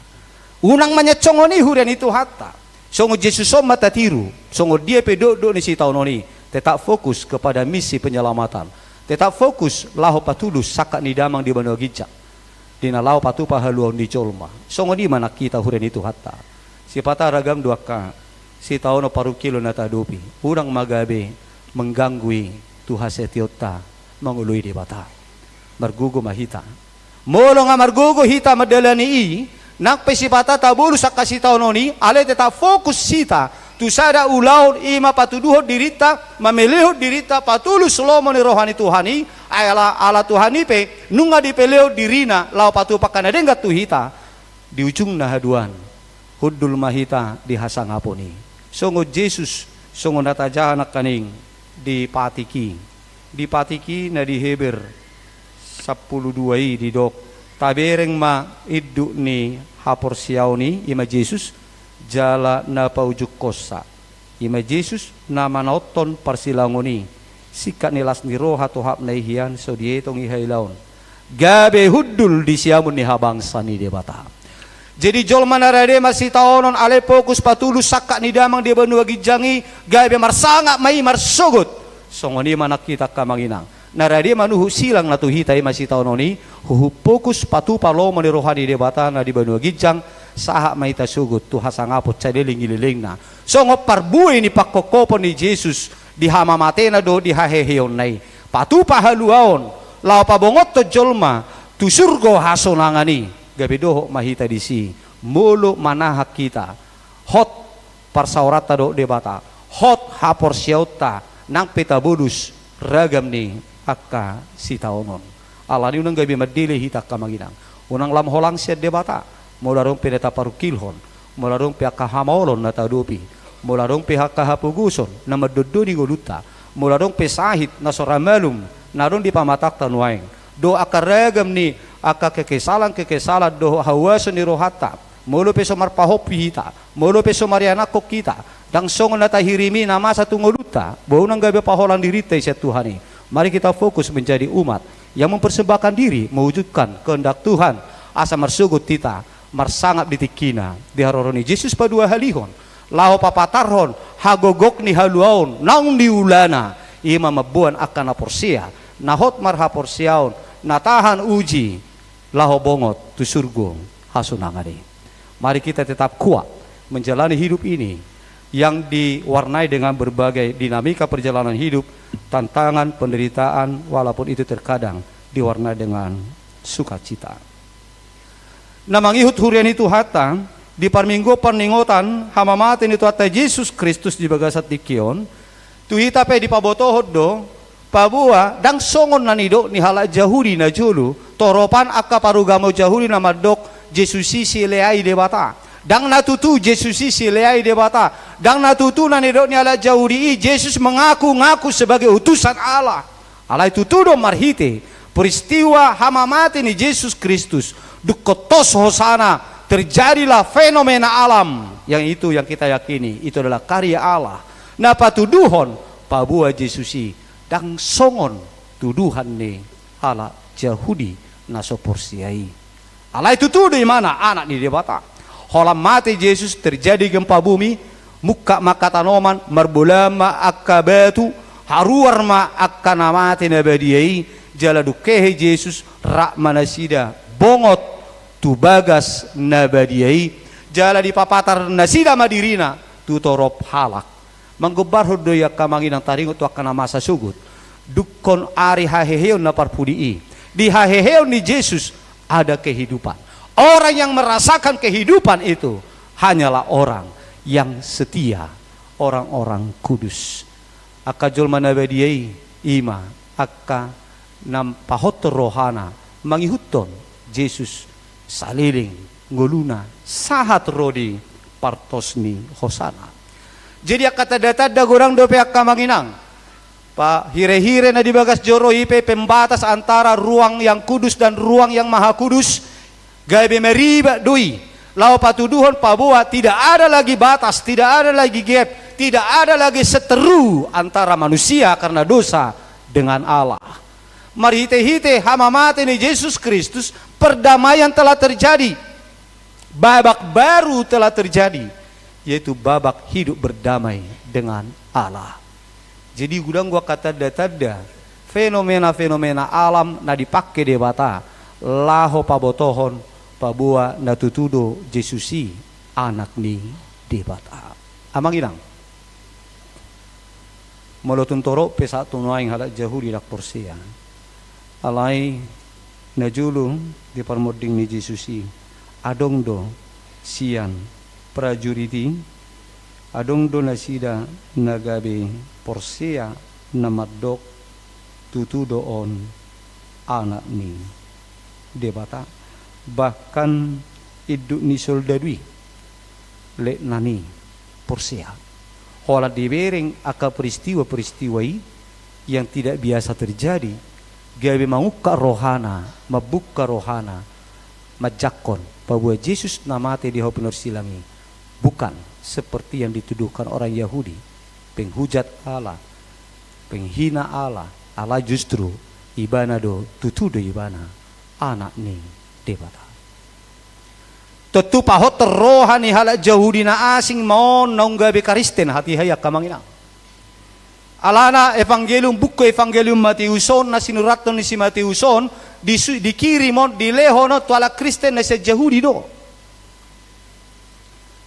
Unang manjadi songon i huria ni Tuhanta. Songon Jesus on ma tatiru, songon dia pe dokdok ni sitaonon i, tetap fokus kepada misi penyelamatan. Tetap fokus laho patulus sangkap ni damang di banua ginjang, di na laho patupa haluaon ni jolma. Songon i ma nang hita huria ni Tuhanta. Sipata ragam do angka sitaonon parungkilon na taadopi, unang ma gabe mengganggu i tu haseationta mangoloi Debata. Margogo ma hita. Molo nga margogo hita mandalani i, nang pe sipata tabolus angka sitaonon i, alai tetap fokus hita tu sada ulaon, i ma patuduhon dirinta, mamelehon dirinta patulus lomo ni roha ni Tuhan i. Ai ala, ala Tuhan i pe nunga dipelehon dirina laho patupa angka na denggan tu hita. Di ujungna haduan, hundul ma hita di hasangapon i. Songon Jesus, songon na tajaha nangkaning di patik i. Di patik i na di Heber sampulu dua i didok, tabereng ma induk ni haporseaon i, i ma Jesus, jala na paujungkonsa. I ma Jesus na manaothon parsilangon i, singkat ni las ni roha tohapna i hian so dietong i hailaon. Gabe hundul di siamun ni habangsa ni Debata. Jadi jolma na rade marsitaonon alai fokus patulus sangkap ni damang di banua ginjang i, gabe marsangap ma i marsogot. Songon i ma nang hita angka amang inang. Na rade manuhuk silang na tu hita i ma sitaonon i, huhut fokus patupa lomo ni roha ni Debata na di banua ginjang, sahat ma hita sogot tu hasangapon saleleng ni lelengna. Songon parbue ni pangkophopon ni Jesus di hamamatena dohot di haheheonna i. Patupa haluaon, laho pabongothon jolma tu surgo hasonangan i, gabe dohot ma hita disi, molo manahan hita hot parsaoranta dohot Debata, hot haporseaonta, nang pe tabolus ragam ni angka sitaonon. Alani unang gabe mandele hita angka amang inang. Unang lam holang sian Debata, molo adong pe na taparungkilhon, molo adong pe angka hamaolon na taadopi, molo adong pe angka hapogoson na mandondoni ngolunta, molo adong pe sahit na so ra malum na adong di pamatangta nuaeng, dohot angka ragam ni angka kekesalan-kekesalan dohot hauason ni rohanta, molo pe so marpahompu hita, molo pe so marianakhon hita, ndang songon na tahirimi na masa tu ngolunta, boha unang gabe paholang dirinta i sian Tuhan i. Mari kita fokus menjadi umat yang mempersembahkan diri, mewujudkan kehendak Tuhan, asa marsogot hita, marsangap di tingkina, di haroro ni Jesus paduahalihon, laho papatarhon hagogok ni haluaon naung niulana, i ma mamboan angka na porsea, na hot marhaporseaon, na tahan uji, laho bongot tu surgo hasonangan i. Mari kita tetap kuat menjalani hidup ini yang diwarnai dengan berbagai dinamika perjalanan hidup, tantangan, penderitaan, walaupun itu terkadang diwarnai dengan sukacita. Na mangihut huria ni Tuhanta, di parmingguon parningotan hamamate ni Tuhanta Jesus Kristus di bagasan tingki on, tu hita pe dipabotohon do, paboa ndang songon na nidok ni halak Jahudi na jolo, toropan angka parugamo Jahudi na mandok Jesus i sileai Debata. Ndang na tutu Jesus i sileai Debata. Ndang na tutu na nidok ni halak Jahudi i Jesus mengaku-ngaku sebagai utusan Allah. Alai tutu do marhite peristiwa hamamate ni Jesus Kristus, dungkon tos hosana, terjadilah fenomena alam, yang itu yang kita yakini, itu adalah karya Allah. Na patuduhon, paboa Jesus i ndang songon tuduhan ni halak Jahudi na so porsea i. Alai tutu do imana Anak ni Debata. Holan mate Jesus, terjadi gempa bumi, mungkap ma angka tanoman, marbolahan ma angka batu, haruar ma angka na mate na badia i, jala dung hehe Jesus, rap ma nasida bongot tu bagas na badia i, jala dipapatar nasida ma dirina tu torop halak. Manggombarhon do i angka amang inang, taringot tu angka na masa sogot. Dungkon ari haheheon na parpudi i. Di haheheon ni Jesus ada kehidupan. Orang yang merasakan kehidupan itu hanyalah orang yang setia, orang-orang kudus. Angka jolma na badia i, i ma angka na pahothon rohana mangihuthon Jesus saleleng ngoluna sahat ro di partos ni hosana. Jadi angka tanda-tanda godang dope angka amang inang. Pahirehire na di bagas joro i pe pembatas antara ruang yang kudus dan ruang yang maha kudus gabe maribak do i. Laho patuduhon paboa tidak ada lagi batas, tidak ada lagi gap, tidak ada lagi seteru antara manusia karena dosa dengan Allah. Marhite-hite hamamate ni Jesus Kristus, perdamaian telah terjadi. Babak baru telah terjadi, yaitu babak hidup berdamai dengan Allah. Jadi godang do angka tanda-tanda, fenomena-fenomena alam na dipangke Debata laho pabotohon paboa na tutu do Jesus i Anak ni Debata. Amang inang, molo tung torop pe sahat tu nuaeng halak Jahudi ndang porsea. Alai najolo di parmonding ni Jesus i, adong do sian prajurit i, adong do nasida na gabe porsea na mandok tutu do on Anak ni Debata. Bahkan induk ni soldadu i, letnan i porsea. Holan dibereng angka peristiwa-peristiwa i yang tidak biasa terjadi, gabe mangungkap rohana, mambuka rohana, manjangkon paboa Jesus na mate di hau pinarsilang i bukan seperti yang dituduhkan orang Yahudi, penghujat Allah, penghina Allah, alai justru ibana do, tutu do ibana Anak ni Debata. Tontu pahothon roha ni halak Jahudi na asing ma on naung gabe Kristen hatiha i angka amang inang. Alana Evangelium, buku Evangelium Mateus on, na sinurathon ni si Mateus on, disu-, dikirim on, dilehon on tu halak Kristen na sian Jahudi do.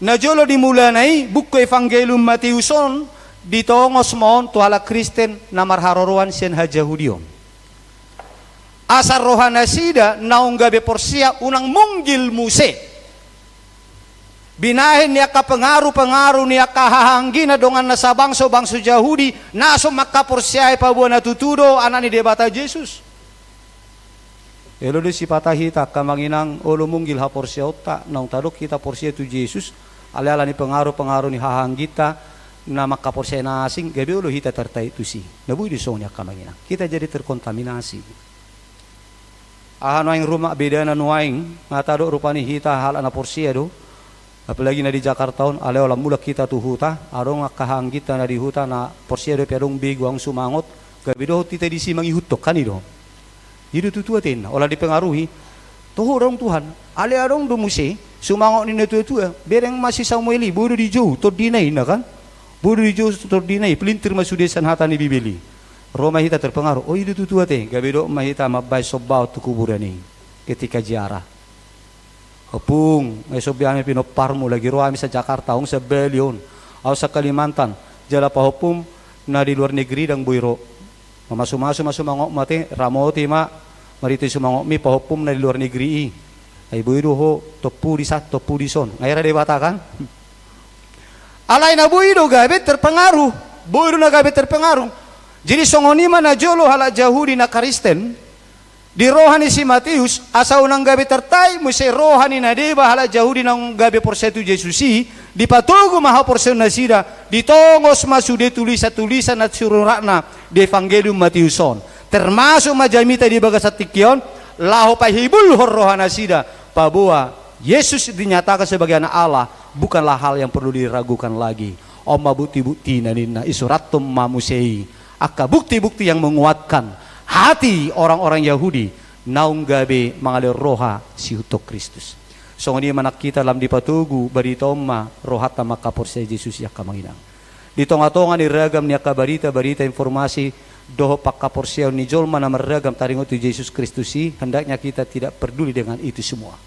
Najolo di mulana i, buku Evangelium Mateus on ditongos ma on tu halak Kristen na marharoroan sian hajahudion. Asa rohanasida naung gabe porsea unang munggil muse. Binahen ni angka pengaruh-pengaruh ni angka hahaanggina dongan na sabangso-bangso Jahudi, na so mangkaporseai paboa na tutu do Anak ni Debata Jesus. Elo do sipata hita angka amang inang, olo munggil haporseaonta naung tadok hita porsea tu Jesus, alai ala ni pengaruh-pengaruh ni hahaangginta na mangkaporseai na asing, gabe olo hita tertarik tusi. Na boi do songon i angka amang inang, kita jadi terkontaminasi. Aha nuaeng ruma bedana nuaeng, nga tadok rupani hita halak na porsea do. Apalagi na di Jakarta on, alai holan mulak hita tu huta, adong angka hahaangginta na di huta na porsea dope adong begu, adong sumangot, gabe dohot hita disi mangihuthon, kan i do. I do tutu ateanna, holan dipengaruhi. Toho adong Tuhan, alai adong do muse sumangot ni natua-tua, bereng ma si Samuel i, boi do dijou tondina i, inna kan. Boi do dijou tondina i, pelintir ma sude sian hata ni Bibel i. Ro ma hita terpengaruh, o i do tutu ate, gabe dok ma hita mambahen sombaon tu kuburan i ketika ziarah. Ompung, nga so be hami pinomparmu, lagi ro hami sian Jakarta, adong sian Bali on, adong sian Kalimantan, jala pahompum na di luar negeri ndang boi ro. Mamasu-masu ma sumangotmu ate, ramoti ma marhite sumangotmi pahompum na di luar negeri i. Ai boi do ho tompu disa, tompu dison. Nga hera Debata kan? Alai na boi do gabe terpengaruh. Boi do na gabe terpengaruh. Jadi songon i ma najolo halak Jahudi na Kristen di roha ni si Mateus, asa unang gabe tertarik muse roha ni na deba halak Jahudi naung gabe porsea tu Jesus i, dipatogu ma haporseaonnasida, ditongos ma sude tulisan-tulisan na sinuratna di Evangelium Mateus on. Termasuk ma jamita di bagasan tingki on, laho pahibulhon rohanasida, paboa Jesus dinyatakan sebagai Anak Allah, bukanlah hal yang perlu diragukan lagi. On ma bukti-buktina ninna, isurathon ma muse i angka bukti-bukti yang menguatkan hati orang-orang Yahudi naung gabe mangalehon roha siihuthon Kristus. Songon i ma nang hita, lam dipatogu barita on ma rohanta mangkaporseai Jesus i angka amang inang. Di tonga-tonga ni ragam ni angka barita-barita, informasi dohot pangkaporseaon ni jolma na marragam taringot tu Jesus Kristus i, hendaknya kita tidak peduli dengan itu semua.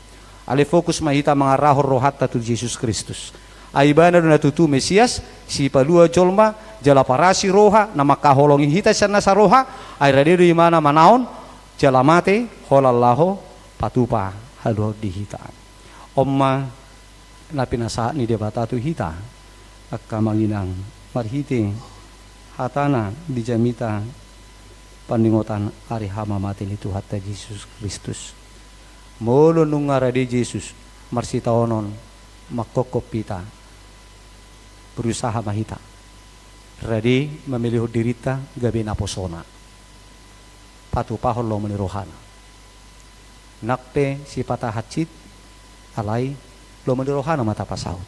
Alai fokus ma hita mangarahon rohanta tu Jesus Kristus. Ai ibana do na tutu Mesias, sipalua jolma, jala parasi roha, na mangkaholongi hita sian nasa roha, ai rade do ibana manaon, jala mate, holan laho patupa haluaon di hita. On ma na pinasahat ni Debata tu hita, angka amang inang, marhite hatana di jamita paningotan ari hamamate ni Tuhanta Jesus Kristus. Molo nunga rade Jesus, marsitaonon, mangkophop hita, berusaha ma hita rade mamelehon dirinta gabe naposona, patupahon lomo ni rohana. Nang pe sipata hansit, alai lomo ni rohana ma tapasaut.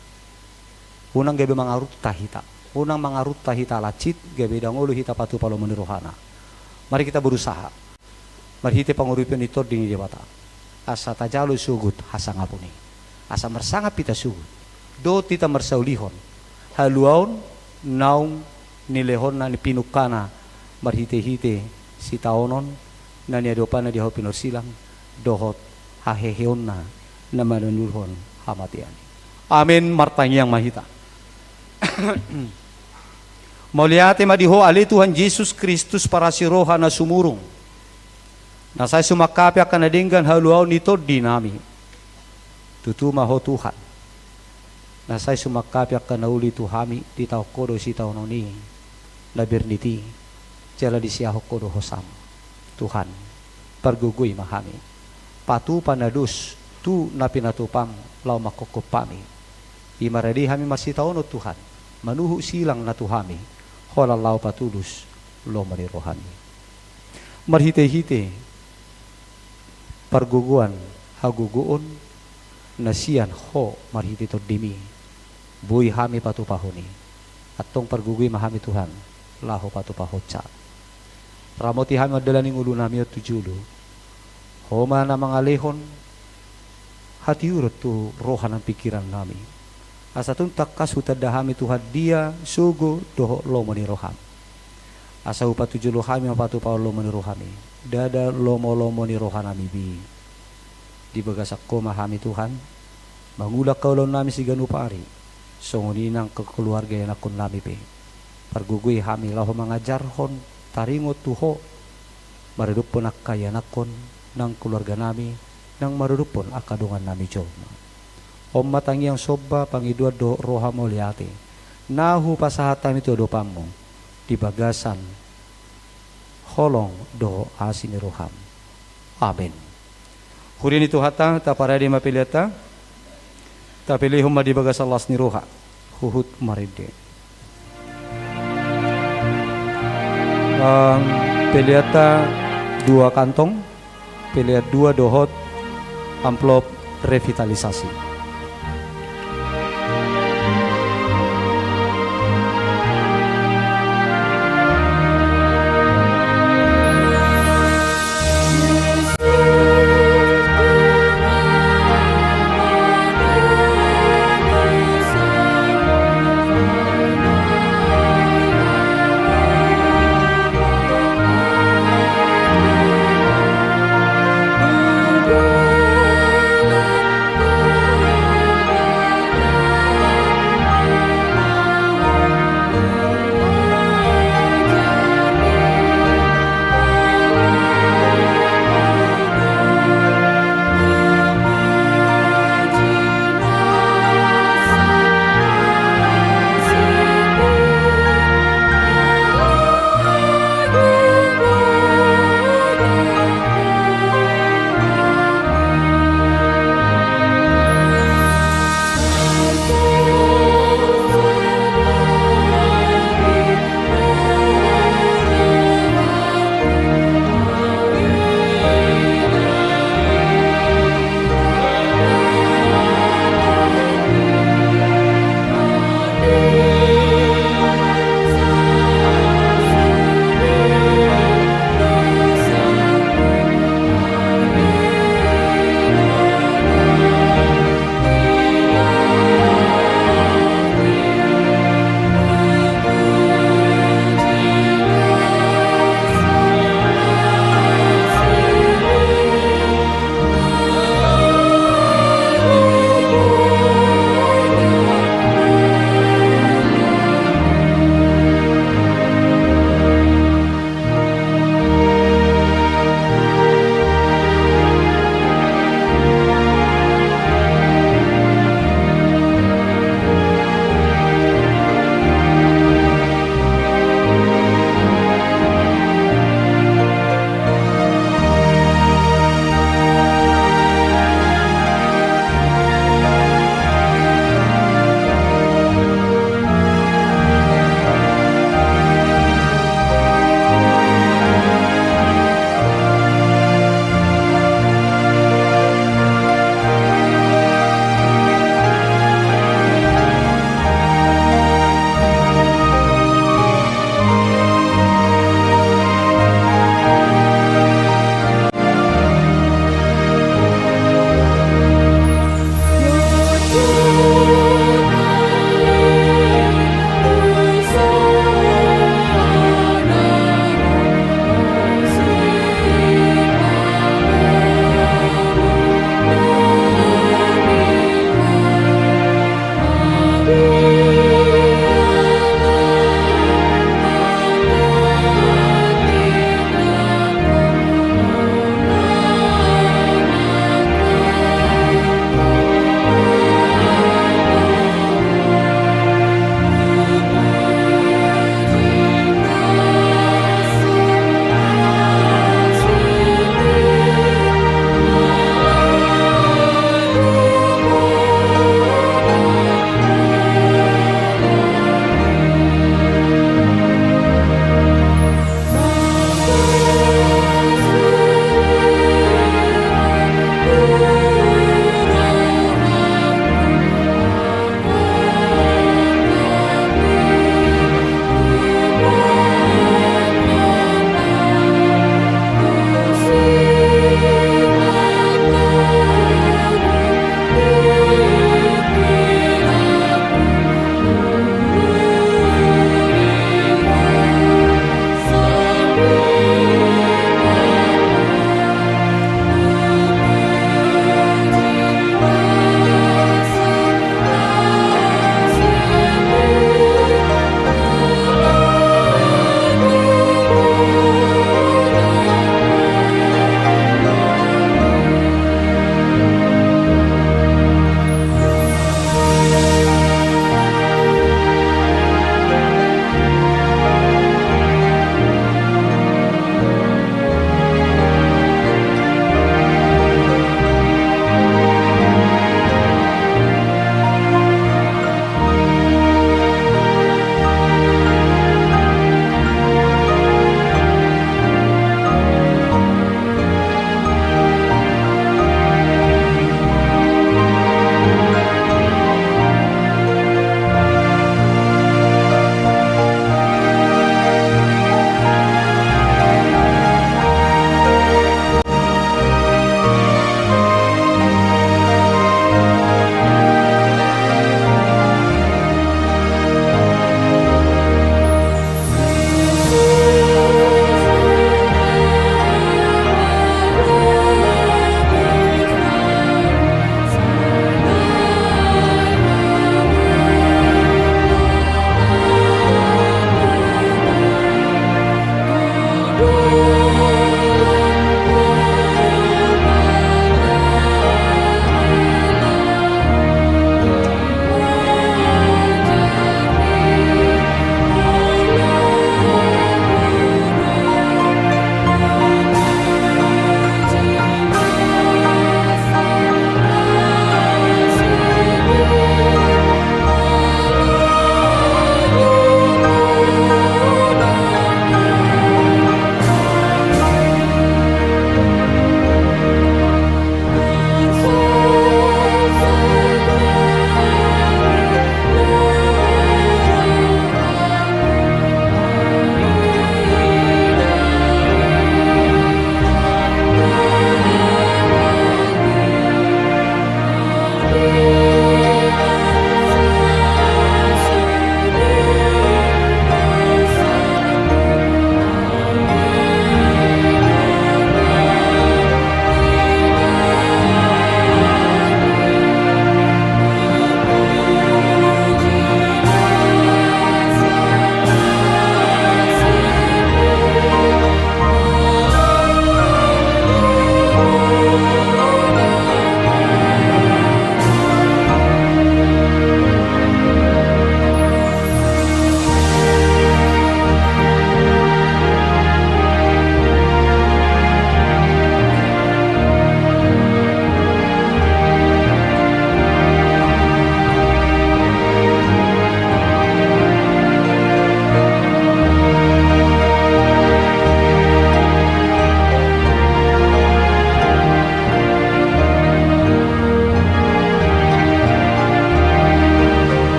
Unang gabe mangarutta hita, unang mangarutta hita ala hansit, gabe ndang olo hita patupa lomo ni rohana. Mari kita berusaha marhite pangurupion ni Tondi ni Debata, asa tajalo sogot hasangapon i, asa marsangap hita sogot, dohot hita marsaulihon haluaon naung nilehonna, ni pinungkana, marhitehite sitaonon na niadopanna di hau pinorsilang dohot haheheonna na manundalhon hamatean i. Amen. Martangiang ma hita. Mauliate ma di Ho ale Tuhan Jesus Kristus, parasi roha na sumurung, na sai sumangkapi angka na denggan haluaon ni tondinami. Tutu ma Ho Tuhan, na sai sumangkapi angka na uli tu hami, ditaon Ho do sitaonon i na bernit i, jala disiahon Ho do hosam. Tuhan, pargogoi ma hami, patupa na dos tu na pinatupam laho mangkophop hami. I ma rade hami marsitaonon Tuhan, manuhuk silang na tu hami, holan laho patulus lomo ni rohami. Marhitehite pargogoan hagogoon na sian Ho marhite Tondimi, boi hami patupahon i. Antong pargogoi ma hami Tuhan, laho patupahonsa. Ramoti hami mandalani ngolunami on tu jolo. Ho ma na mangalehon hatiuron tu roha nang pingkirannami, asa tung tangkas hutanda hami Tuhan dia sogo dohot lomo ni roham. Asa hupatujolo hami ma patupahon lomo ni rohami, ndada lomolomo ni rohanami be. Di bagasan Ho ma hami Tuhan, mangula angka ulaonnami siganup ari, songon i nang keluarga ianakkonnami pe. Pargogoi hami laho mangajarhon taringot tu Ho, maradophon angka ianakkon nang keluarganami, nang maradophon angka dongannami jolma. On ma tangiang somba, pangidoan dohot roha mauliate na hupasahat hami tu adopanmu, di bagasan holong dohot asi ni roham. Amen. Huria ni Tuhanta, taparade ma peleanta, tapelehon ma di bagasan las ni roha, huhut marende. Em, peleanta dua kantong, pelean dua dohot amplop revitalisasi.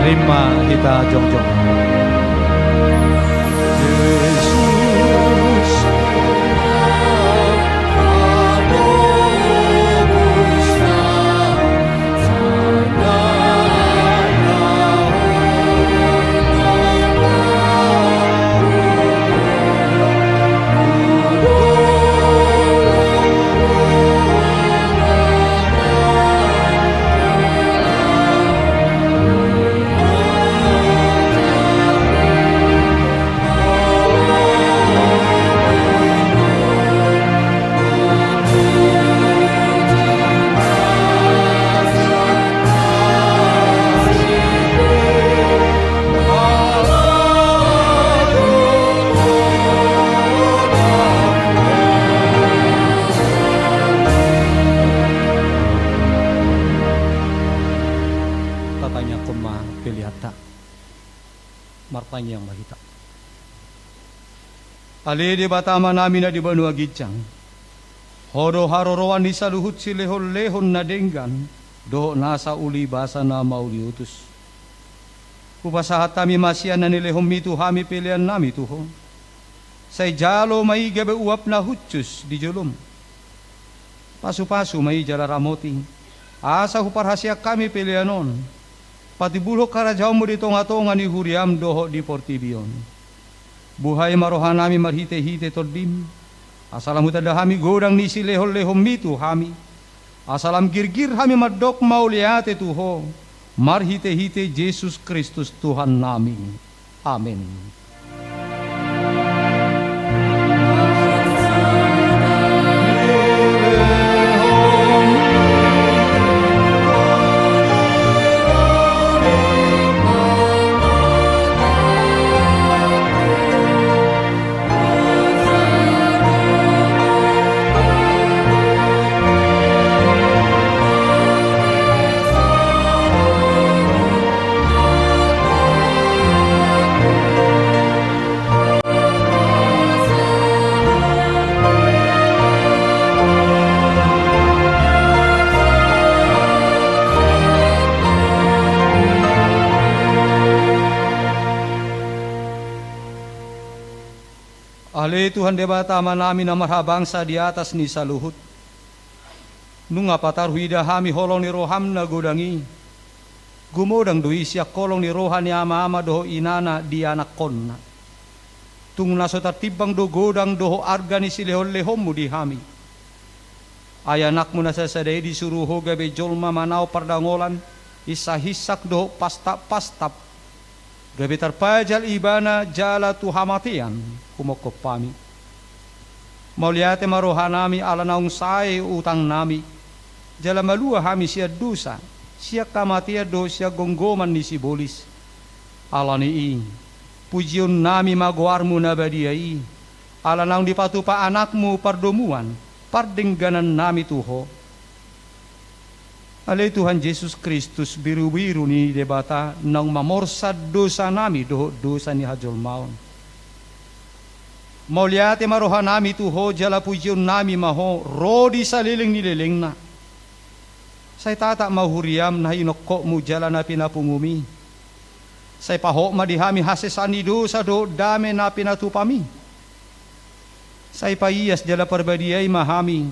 Rima hita jongjong. Tatangiangkon ma peleanta. Martangiang ma hita. Ale Debata Amanami na di banua ginjang, Ho do haroroan ni saluhut silehonlehon na denggan dohot nasa uli basa na mauliutus. Hupasahat hami ma sian na nilehonMi tu hami peleannami tu Ho. Sai jalo ma i gabe uap na hushus di joloM. Pasupasu ma i jala ramoti, asa huparhaseang hami pelean on patimbulhon harajaonMu di tongatonga ni huriaM dohot di portibi on. Buhai ma rohanami marhitehite TondiM, asa lam hutanda hami godang ni silehonlehonMi tu hami, asa lam girgir hami mandok mauliate tu Ho, marhitehite Jesus Kristus Tuhannami. Amen. Ale Tuhan Debata Amanami na marhabangsa di atas ni saluhut, nunga patar huida hami holong ni roham na godang i. Gumodang do i sian holong ni roha ni amaama dohot inana di anakkonna. Tung na so tartimbang do godang dohot arga ni silehonlehonmu di hami. Ai anakmu na sasada i disuru ho gabe jolma manaon pardangolan, hinsahinsak dohot pastapastap, gabe tarpajal ibana jala tu hamatean humongkop hami. Mauliate ma rohanami ala naung sae utangnami, jala malua hami sian dosa, sian hamatean dohot sian gomgoman ni sibolis. Ala ni i, pujionnami ma goarmu na badia i, ala naung dipatupa anakmu pardomuan, pardengganannami tu ho. Ale Tuhan Jesus Kristus, birubiru ni Debata, naung mamorsan dosanami dohot dosa ni hajolmaon. Mauliate ma rohanami tu ho jala pujionnami ma ho ro di saleleng ni lelengna. Sai tatap ma huriam na hinongkopmu jala na pinapungum i. Sai pahot ma di hami hasesaan ni dosa dohot dame na pinatupam i. Sai paias jala parbadiai ma hami,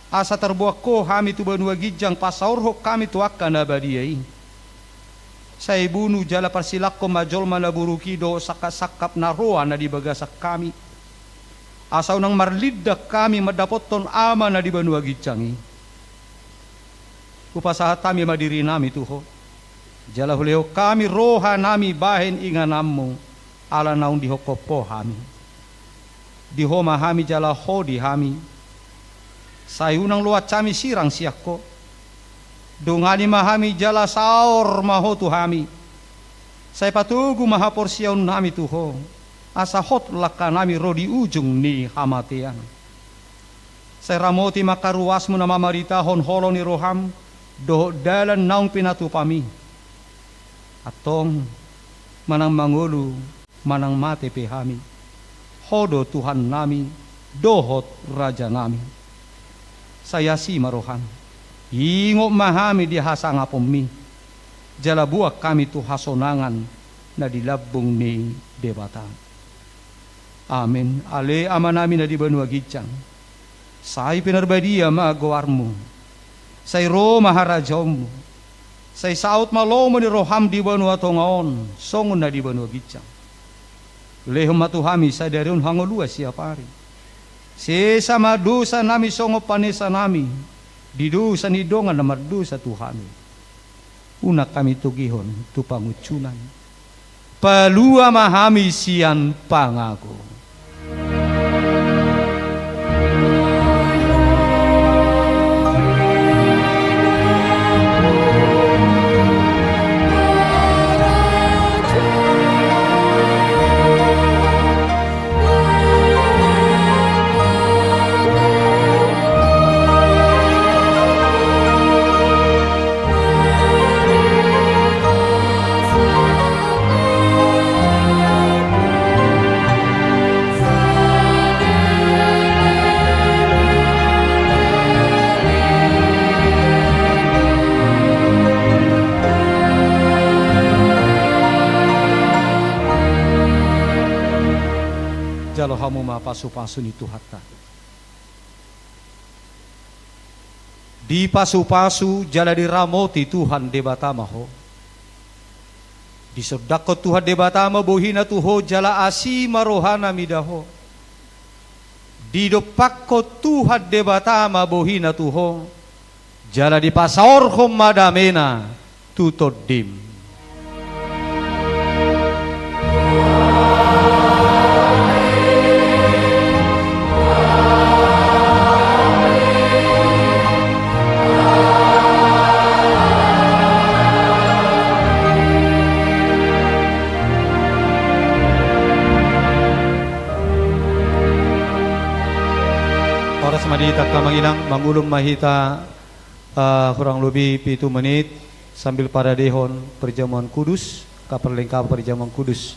asa tarboan ho hami tu banua ginjang pasaorhon hami tu angka na badia i. Sai bunu jala parsilangkon ma jolma na buruk i dohot sangkapsangkap na roa na di bagasan hami, asa unang marlindang hami mandapothon Ama na di banua ginjang i. Hupasahat hami ma dirinami tu ho, jala hulehon hami rohanami bahen ingananmu, ala naung dihongkop ho hami. Di ho ma hami jala ho di hami. Sai unang loas hami sirang sian ho. Dongani ma hami jala saor ma ho tu hami. Sai patogu ma haporseaonnami tu ho, asa hot langkanami ro di ujung ni hamatean. Sai ramoti ma angka ruasmu na mamaritahon holong ni roham dohot dalan naung pinatupam i. Antong, manang mangolu, manang mate pe hami, ho do Tuhannami dohot Rajanami. Sai asi ma roham, ingot ma hami di hasangaponmi. jala boan hami tu hasonangan na di lambung ni Debata. Amen. Ale Amanami na di banua ginjang, sai pinarbadia ma goarmu. Sai ro ma harajaonmu. Sai saut ma lomo ni roham di banua tonga on, songon na di banua ginjang. Lehon ma tu hami sadari on hangoluan siapari. Sesa ma dosanami songon panesanami di dosa ni dongan na mardosa tu hami. Unang hami togihon tu pangunjunan. Palua ma hami sian pangago. Jalo hamu ma pasupasu ni Tuhanta. Dipasupasu jala diramoti Tuhan Debata ma ho. Disondangkon Tuhan Debata ma bohina tu ho jala asi ma rohana mida ho. Didompakkon Tuhan Debata ma bohina tu ho, jala dipasaorhon ma damena tu tondim. Horas ma di hita amang inang, mangulum ma hita, eh, kurang lobi pitu menit sambil paradehon perjamuan kudus, kaperlengkapan perjamuan kudus.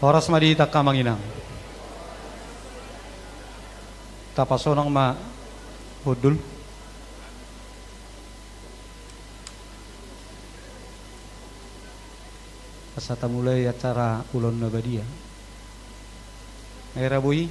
Horas ma di hita, Amang Inang. Tapasonang ma hundul. Asa tamulai acara Ulaon na Badia. Ai ra, boi?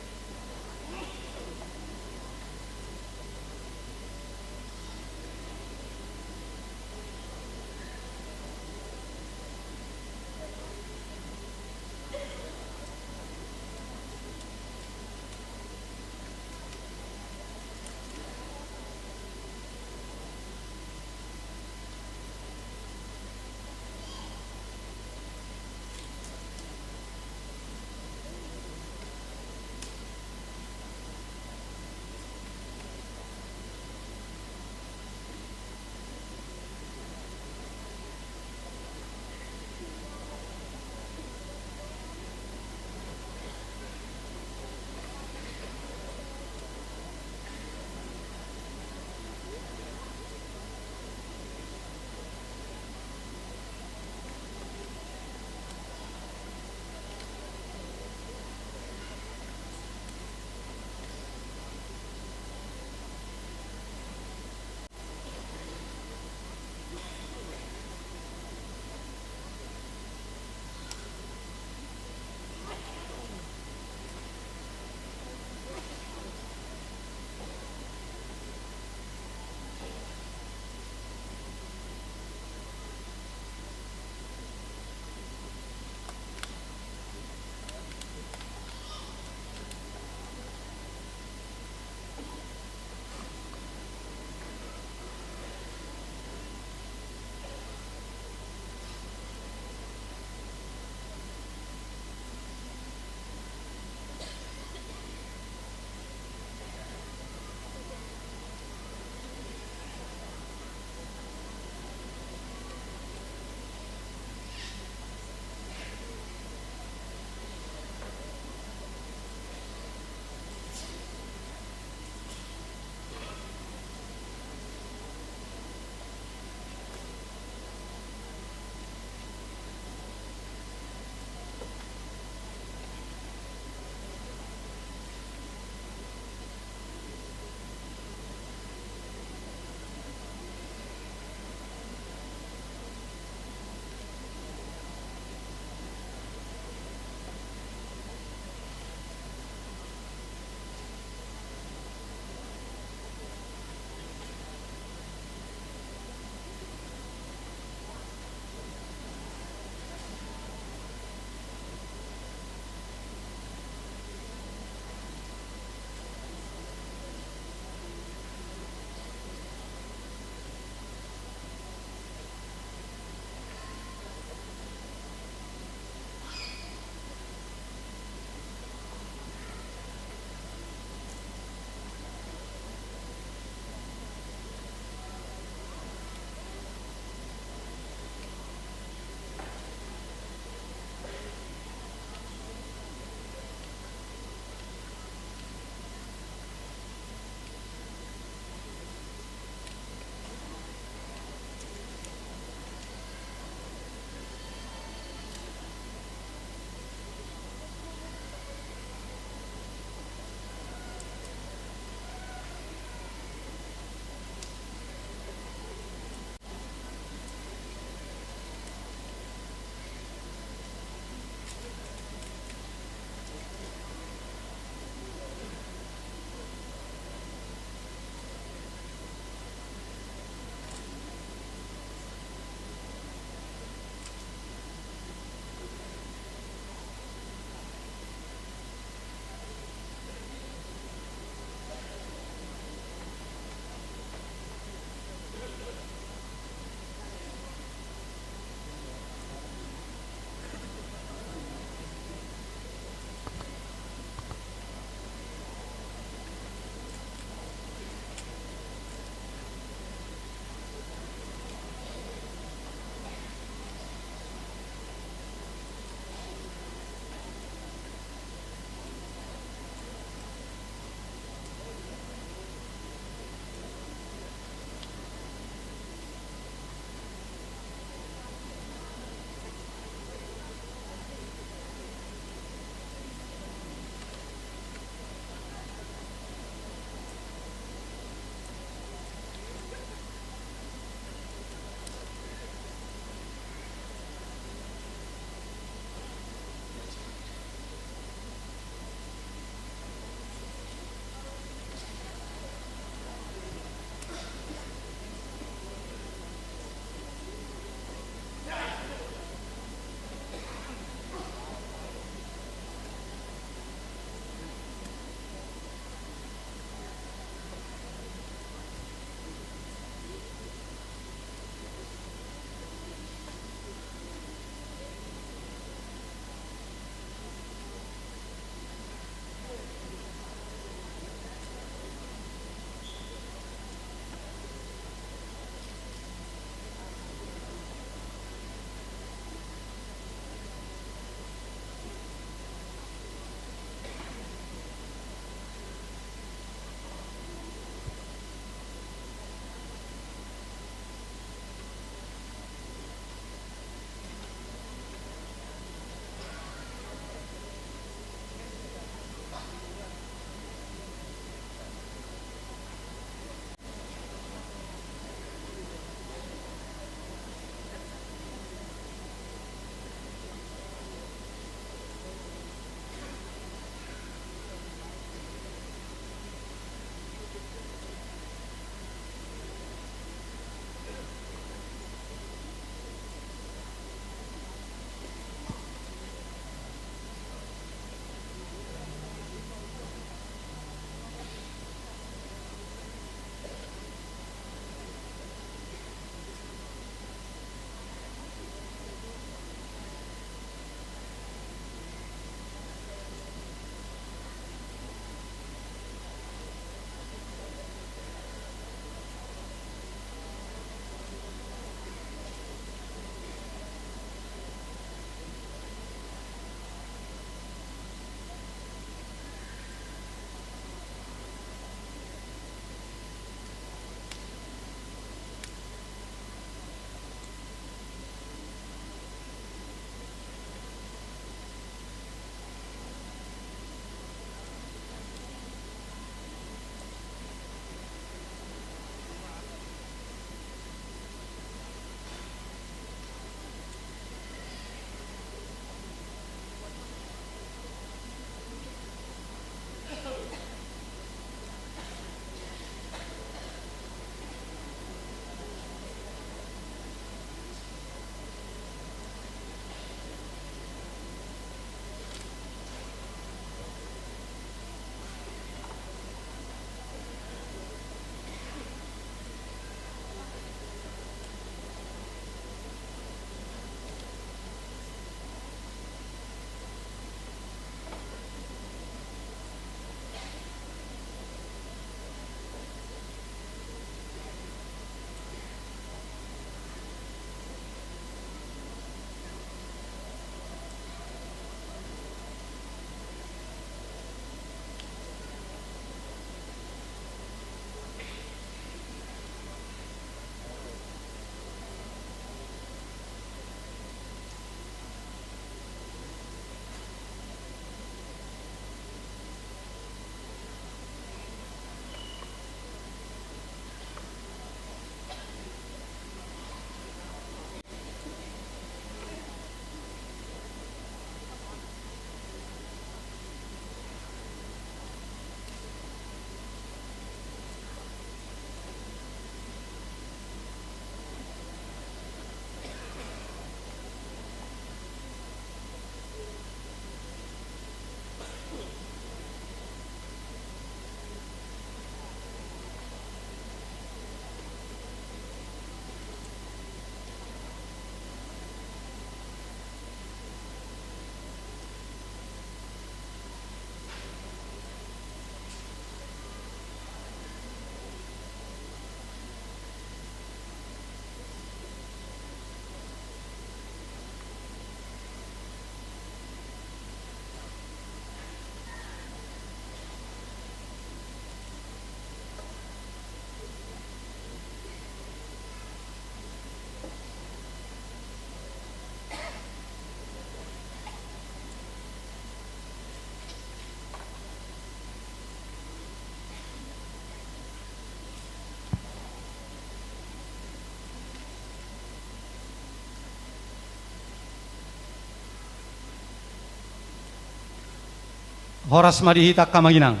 Horas ma di hita angka amang inang.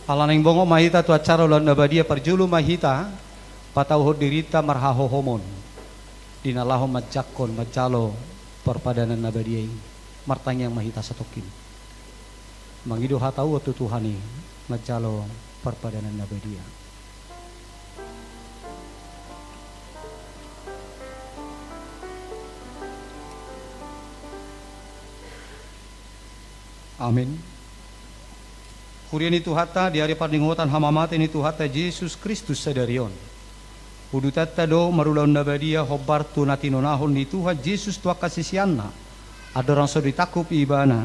Ala naeng bongot ma hita tu acara ulaon na badia, parjolo ma hita patauhon dirinta marhahohomon di na laho manjangkon manjalo parpadanan na badia i. Martangiang ma hita satongkin. Mangido hatahuon tu Tuhan i manjalo parpadanan na badia. Amin. Huria ni Tuhanta, di ari parningotan hamamate ni Tuhanta Jesus Kristus sadari on, udutanta do marulaon na badia hombar tu na tinonahon ni Tuhan Jesus tu angka siseanna andorang so ditangkup Ibana.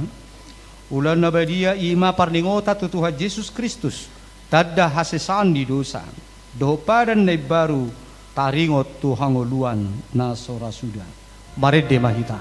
Ulaon na badia i ma parningotan tu Tuhan Jesus Kristus, tanda hasesaan ni dosa dohot padan na imbaru taringot tu hangoluan na so ra suda. Marende ma hita.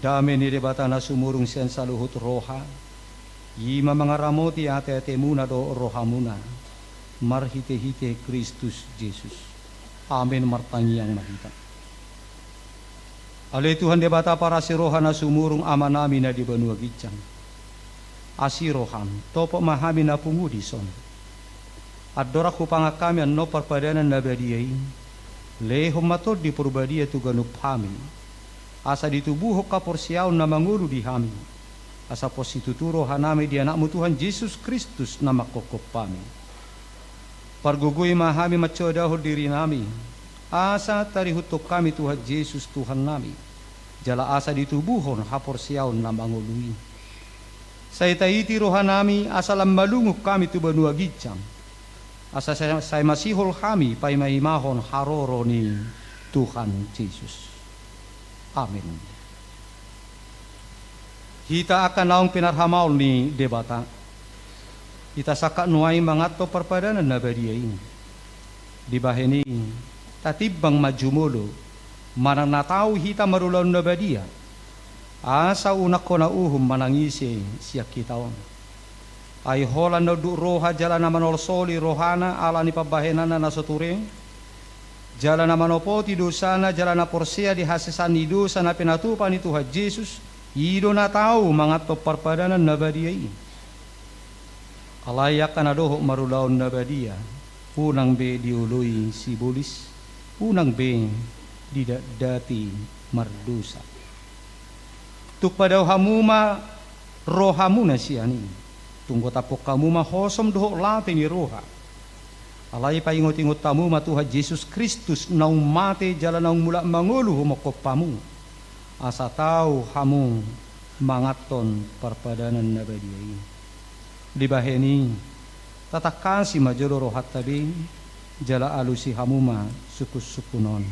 Dame ni Debata na sumurung sian saluhut roha, i ma mangaramoti ateatemuna dohot rohamuna, marhitehite Kristus Jesus. Amen. Martangiang ma hita. Ale Tuhan Debata parasi roha na sumurung, Amanami na di banua ginjang, asi roham, topot ma hami na pungu dison. Andorang hupangan hami annon parpadanan na badia i, lehon ma Tondi Porbadia tu ganup hami, asa ditubuhon haporseaon na mangolu di hami, asa pos situtu rohanami di Anakmu Tuhan Jesus Kristus na manghophop hami. Pargogoi ma hami mansoadahon dirinami, asa tarihuthon hami Tuhan Jesus Tuhannami, jala asa ditubuhon haporseaon na mangolu i. Sai taiti rohanami asa lam malungun hami tu banua ginjang, asa sai, sai masihol hami paima-imahon haroro ni Tuhan Jesus. Amen. Hita angka naung pinarhamaol ni Debata, hita sangkap nuaeng manganton parpadanan na badia i. Dibahen i, tatimbang ma jumolo manang na tau hita marulaon na badia, asa unang hona uhum manang ise sian hita on. Ai holan na unduk roha jala na manolsoli rohana ala ni pambahenanna na so ture, jala na manopoti dosana jala na porsea di hasesaan ni dosa na pinatupa ni Tuhan Jesus, i do na tau manganton parpadanan na badia i. Alai angka na dohot marulaon na badia, unang be dioloi sibolis, unang be didatdati mardosa. Tung padao hamu ma rohamuna sian i. Tung gotaphon hamu ma hosom dohot late ni roha. Alai paingot-ingot hamu ma Tuhan Jesus Kristus naung mate jala naung mulak mangolu humophop hamu, asa tau hamu manganton parpadanan na badia i. Dibahen i, tatangkasi ma jolo rohanta be, jala alusi hamu ma sungkunsungkun on.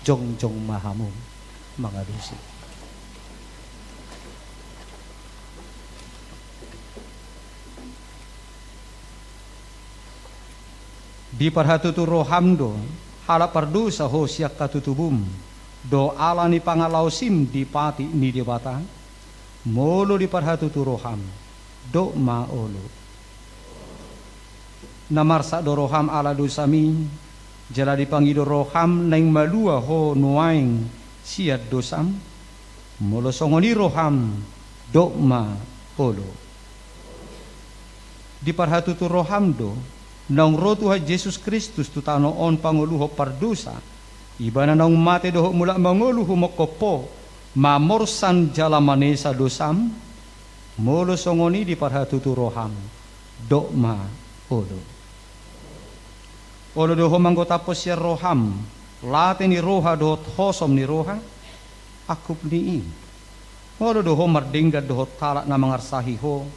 Jongjong ma hamu mangalusi. Diparhatutu roham do, halak pardosa ho sian hatutubum, dohot ala ni pangalaosim di patik ni Debata, Molo diparhatutu roham, dok ma olo. Na marsak do roham ala dosami, jala dipangido roham naeng malua ho nuaeng sian dosam? Molo songon i roham, dok ma olo. Diparhatutu roham do, naung ro Tuhan Jesus Kristus tu tano on pangoluhon pardosa, Ibana naung mate dohot mulak mangolu humongkop ho, mamorsan jala manesa dosam? Molo songon i diparhatutu roham, dok ma olo. Olo do ho manggotaphon sian roham late ni roha dohot hosom ni roha, angkup ni i. Olo do ho mardenggan dohot halak na mangarsahi ho,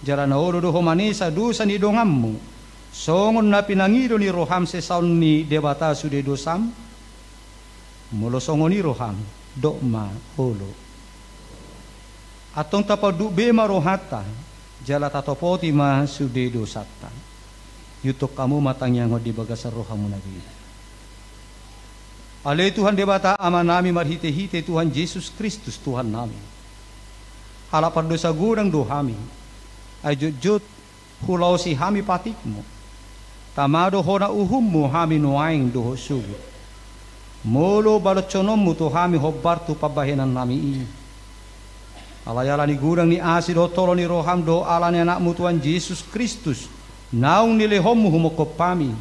jala na olo do ho manesa dosa ni donganmu, songon na pinangido ni roham sesaon ni Debata sude dosam? Molo songon i roham, dok ma olo. Antong tapaunduk be ma rohanta, jala tatopoti ma sude dosanta. Ihuthon hamu ma tangiang on di bagasan rohamuna be. Ale Tuhan Debata Amanami marhitehite Tuhan Jesus Kristus Tuhannami. Halak pardosa godang do hami. Ai jotjot hulaosi hami patikmu. Tama do hona uhummu hami nuaeng dohot sogot. Molo baloshononmu tu hami hombar tu pambahenannami i. Alai ala ni godang ni asi dohot holong ni roham dohot ala ni Anakmu Tuhan Jesus Kristus, naung nilehonmu humongkop hami.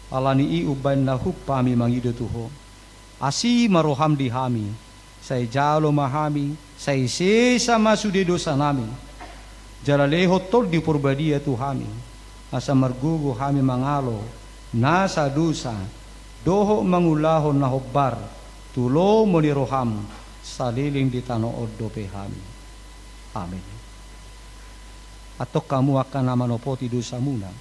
Ala ni i umbahen na hump hami mangido tu ho. Asi ma roham di hami, sai jalo ma hami, sai sesa ma sude dosanami. Jala lehon Tondi Porbadia tu hami, asa margogo hami mangalo nasa dosa, dohot mangulahon na hombar, tu lomo ni roham, saleleng di tano on dope hami. Amen. Antong hamu angka na manopoti dosamuna,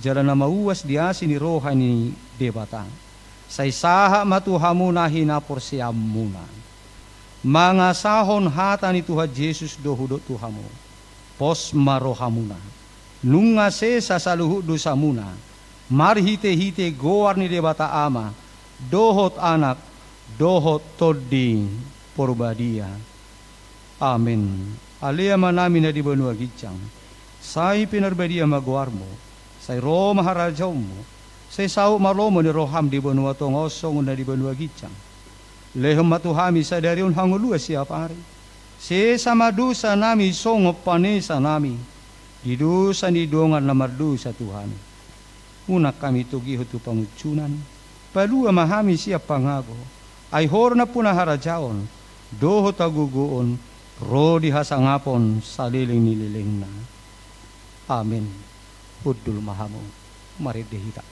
jala na mauas di asi ni roha ni Debata, sai sahat ma tu hamu na hinaporseaonmuna. Mangasahon hata ni Tuhan Jesus do hudok tu hamu. Pos ma rohamuna. Nunga sesa saluhut dosamuna, marhitehite goar ni Debata Ama, dohot Anak, dohot Tondi Porbadia. Amen. Ale Amanami na di banua ginjang, sai pinarbadia ma goarmu, sai ro ma harajaonmu, sai saut ma lomo ni roham di banua tonga on songon na di banua ginjang. Lehon ma tu hami sadari on hangoluan siapari. Sesa ma dosanami songon panesanami di dosa ni dongan na mardosa tu hami. Unang hami togihon tu pangunjunan, palua ma hami sian pangago, ai Ho do nampuna harajaon, dohot hagogoon, ro di hasangapon saleleng ni lelengna. Amen. Hundul ma hamu, marende hita.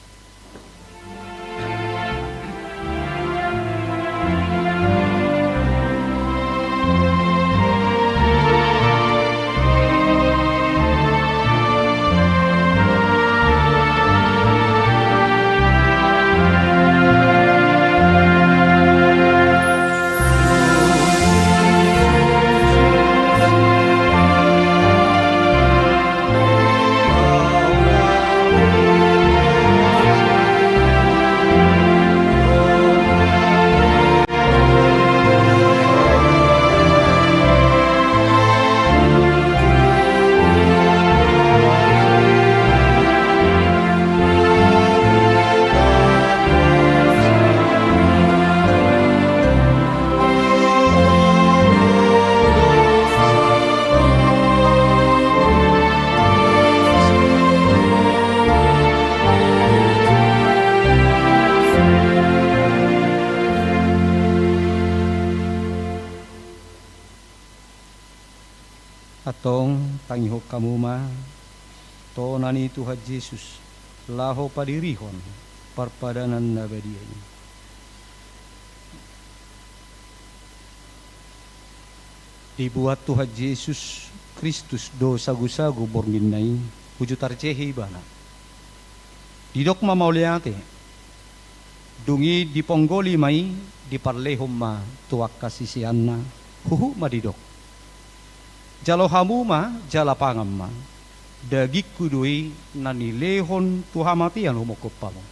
Antong tangihon hamu ma tona ni Tuhan Jesus laho padirihon parpadanan na badia i. Dibuat Tuhan Jesus Kristus do sagusagu borngin na i, uju tarjehe Ibana. Didok ma mauliate. Dung i diponggoli ma i, diparlehon ma tu angka siseanna, huhut ma didok: Jalo hamu ma, jala pangan ma. DagingKu do i na nilehon tu hamatean humongkop hamu.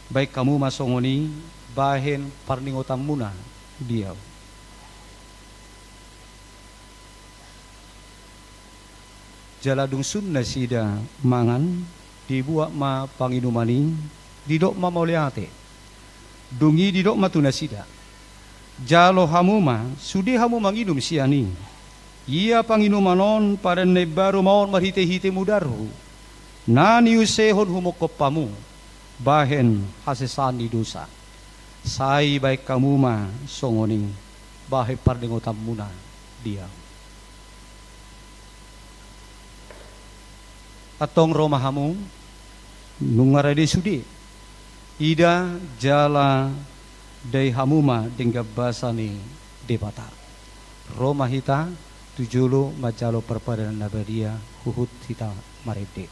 Bahen hamu ma songon i bahen parningotanmuna di Ahu. Jala dung sun nasida mangan, dibuat ma panginuman i, didok ma mauliate. Dung i didok ma tu nasida: Jalo hamu ma, sude hamu manginum sian i. Ia panginuman on padan na imbaru ma on marhitehite mudarhu, na niusehon humongkop hamu bahen hasesaan ni dosa. Sai bahen hamu ma songon i bahen parningotanmuna di ahu. Antong ro ma hamu, nunga rade sude. Ida jala dai hamu ma denggan basa ni Debata. Ro ma hita tu jolo manjalo parpadanan na badia, huhut hita marende.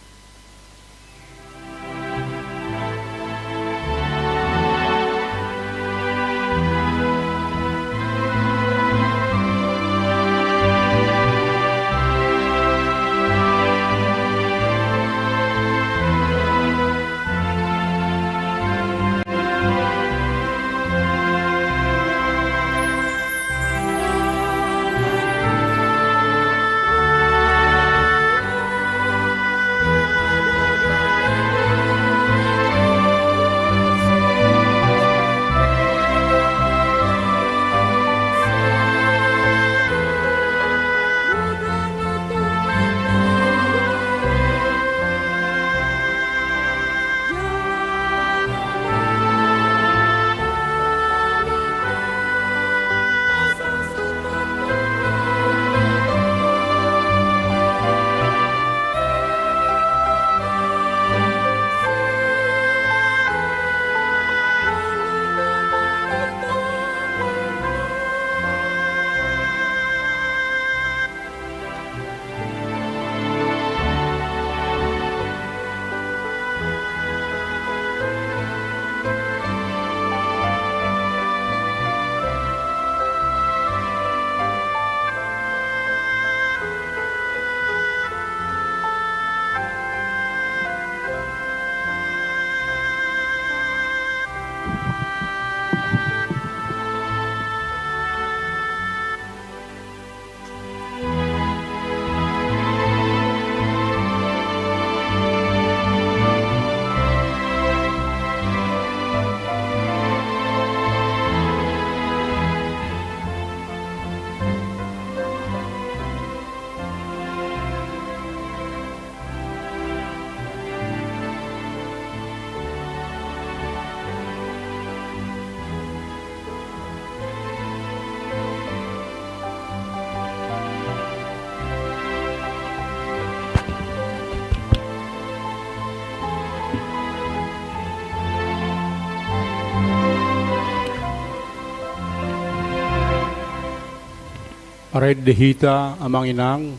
Marende hita, amang inang,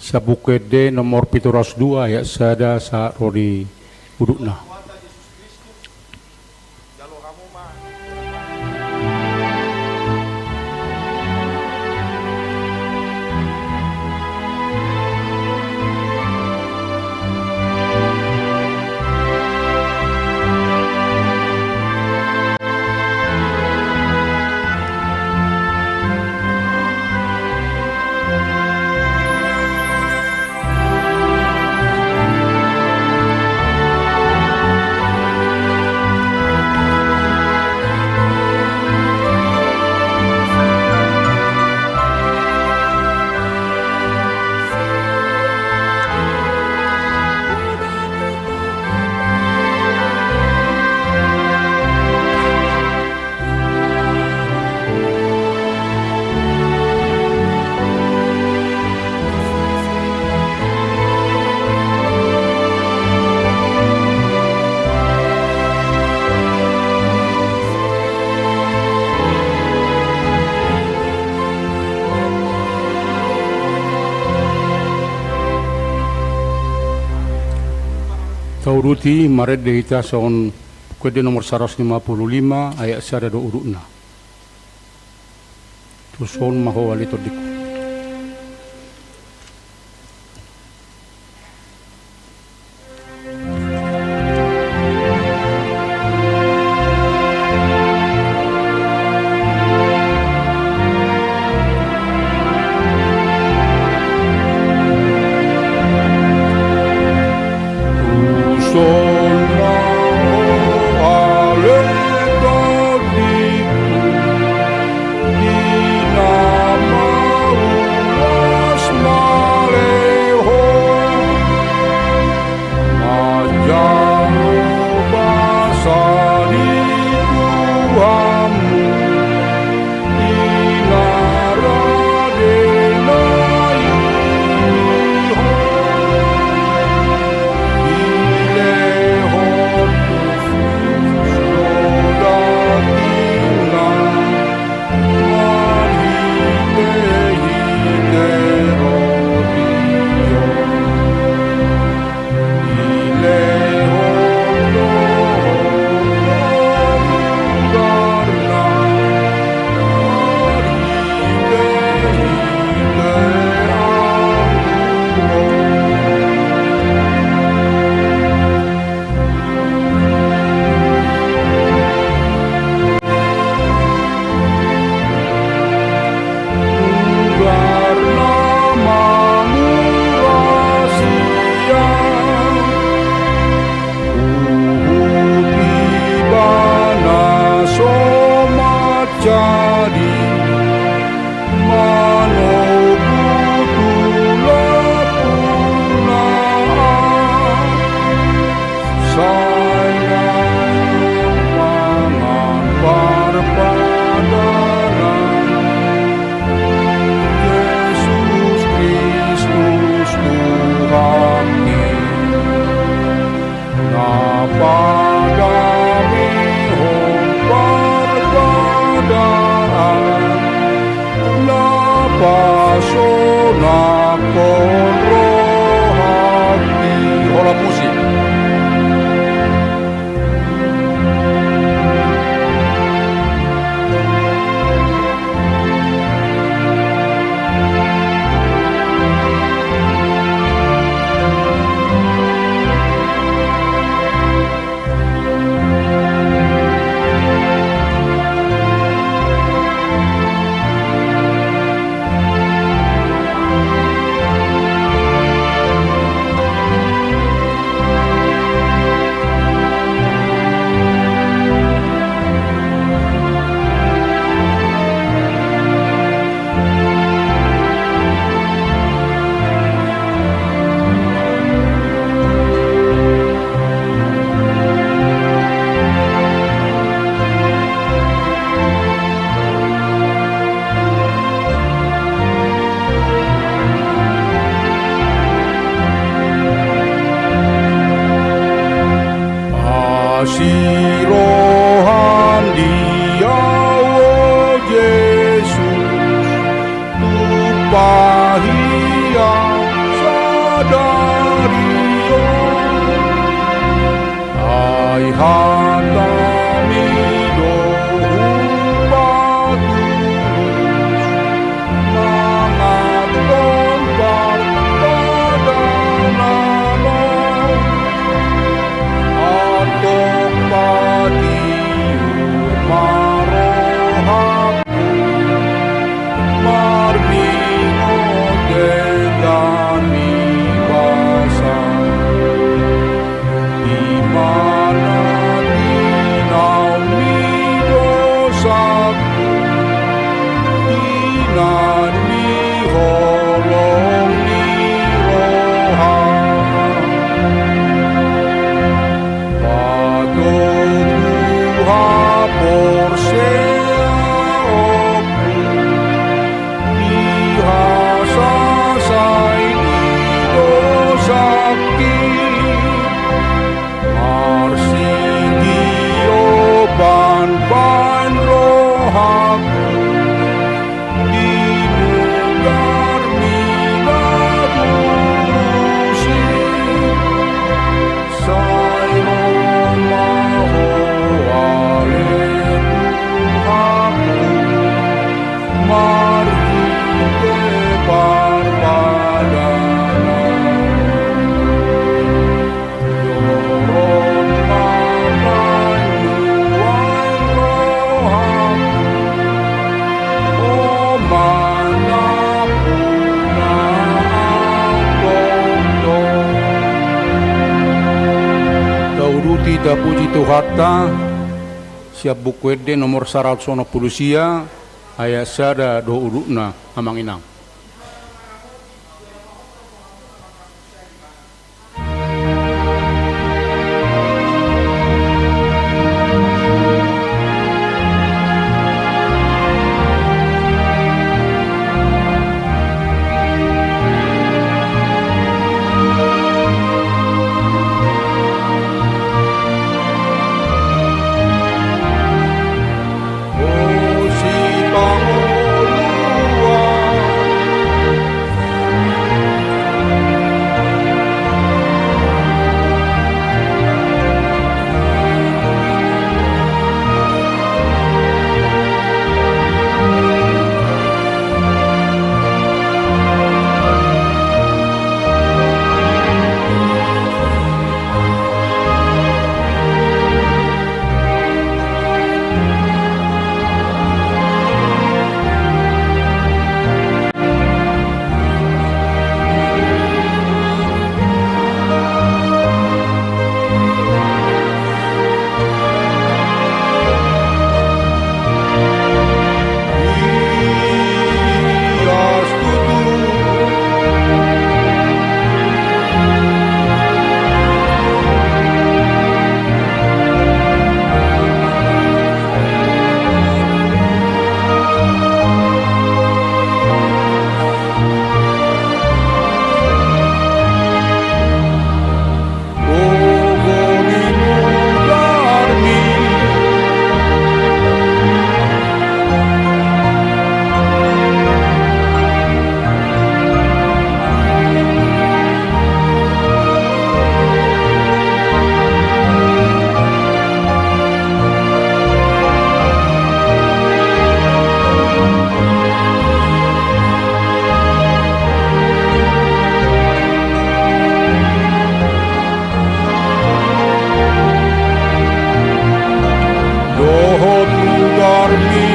sian Buku Ende nomor pitu ratus dua, ayat sada sahat ro di udutna. Tauduti, marende hita songon Buku Ende nomor saratus lima puluh lima, ayat sada do udutna. Tuson ma ho ale tondingku. Ai hatami do hupaturus, manganhon parpadanan on, antong patiur ma rohangku, marningot denggan ni basa. Di mana tinaon ni dosangku, hinan ni holong ni roham. Patogu haporseaonku di hasasai ni dosangki, marsigioban baen rohangku, di mudarmi na tusi. Sai ro ma Ho ale Tuhanku, marhite parpadanan on. Dorong ma nuaeng rohangku, Ho ma nampuna ahu tongtong. Tauduti, tapuji Tuhanta, sian Buku Ende nomor saratus onom pulu sia, ayat sada dohot udutna, amang inang. Dohot mudarmi.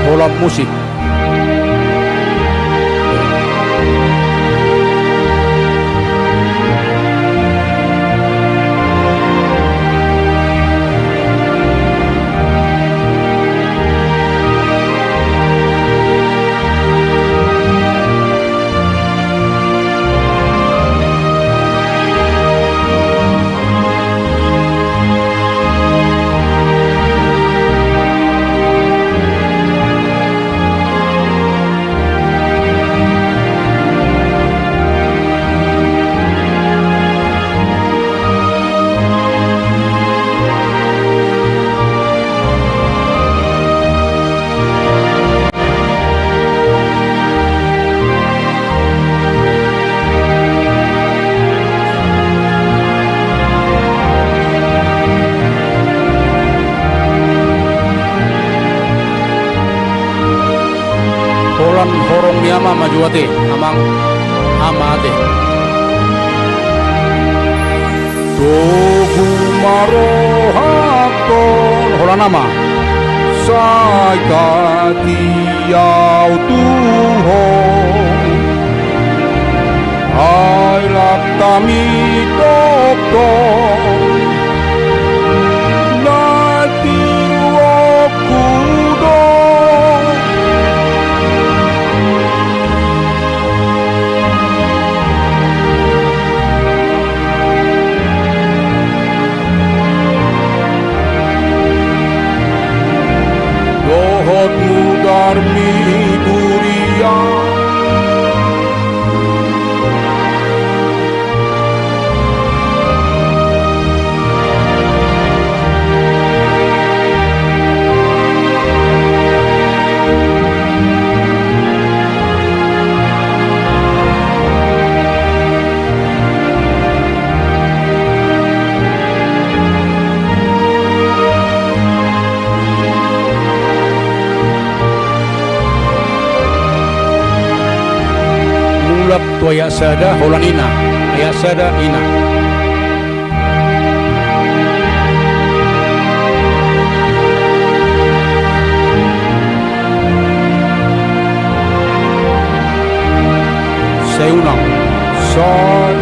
Holan musik. Ate, amang, ama ate. Togu ma rohangkon, holan ama. Sai gati au tu ho. Ai lang hami tongtong na tiruonku do. Dohot mudar ni huria. Mulak tu ayat sada, holan ina. Ayat sada, ina. Sai unang. Sai.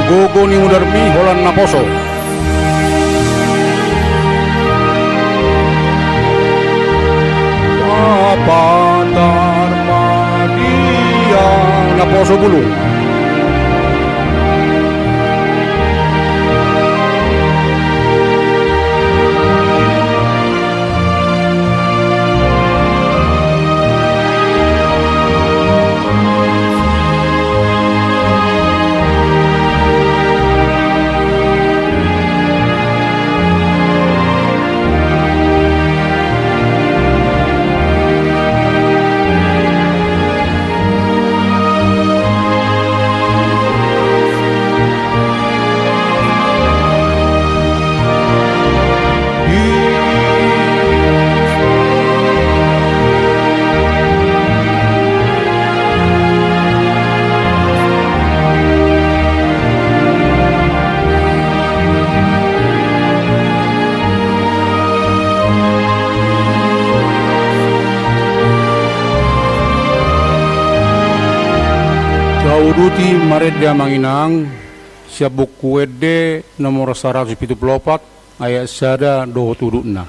Gogo ni mudarmi holan naposo. Patar ma dia. Naposo bulung. Tauduti marende amang inang, sian Buku Ende nomor saratus pitu pulu opat, ayat sada dohot udutna.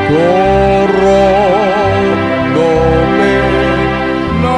Torop dope na.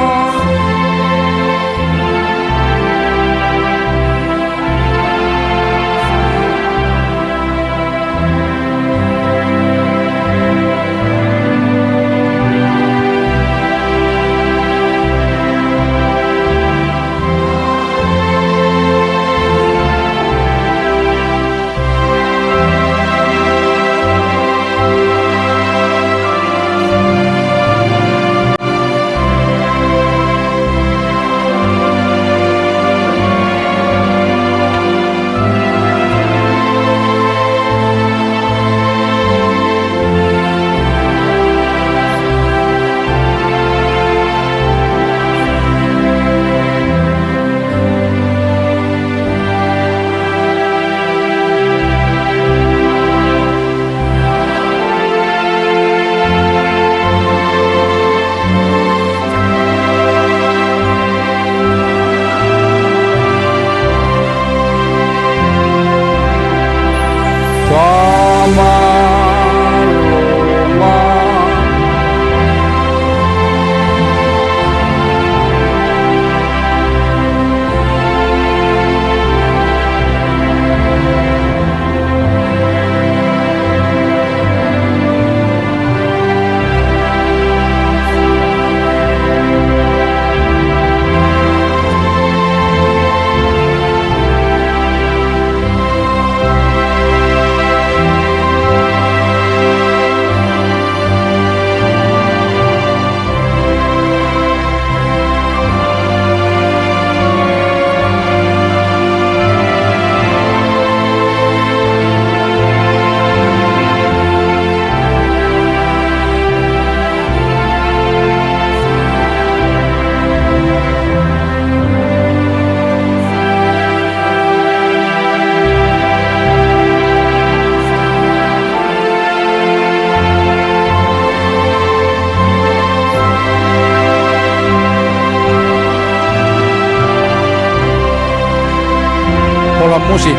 Musik.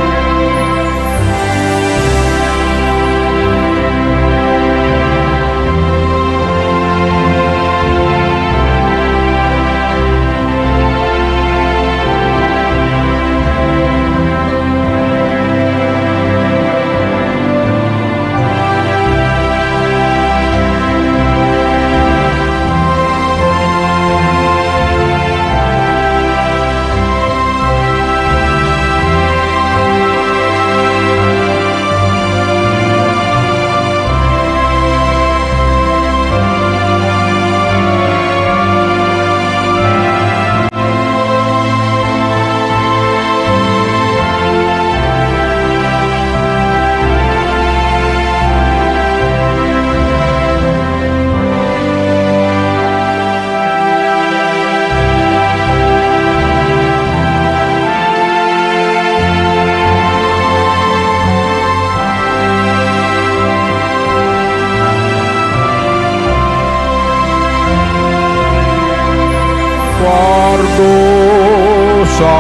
Pardosa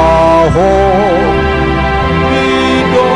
ho, Ido.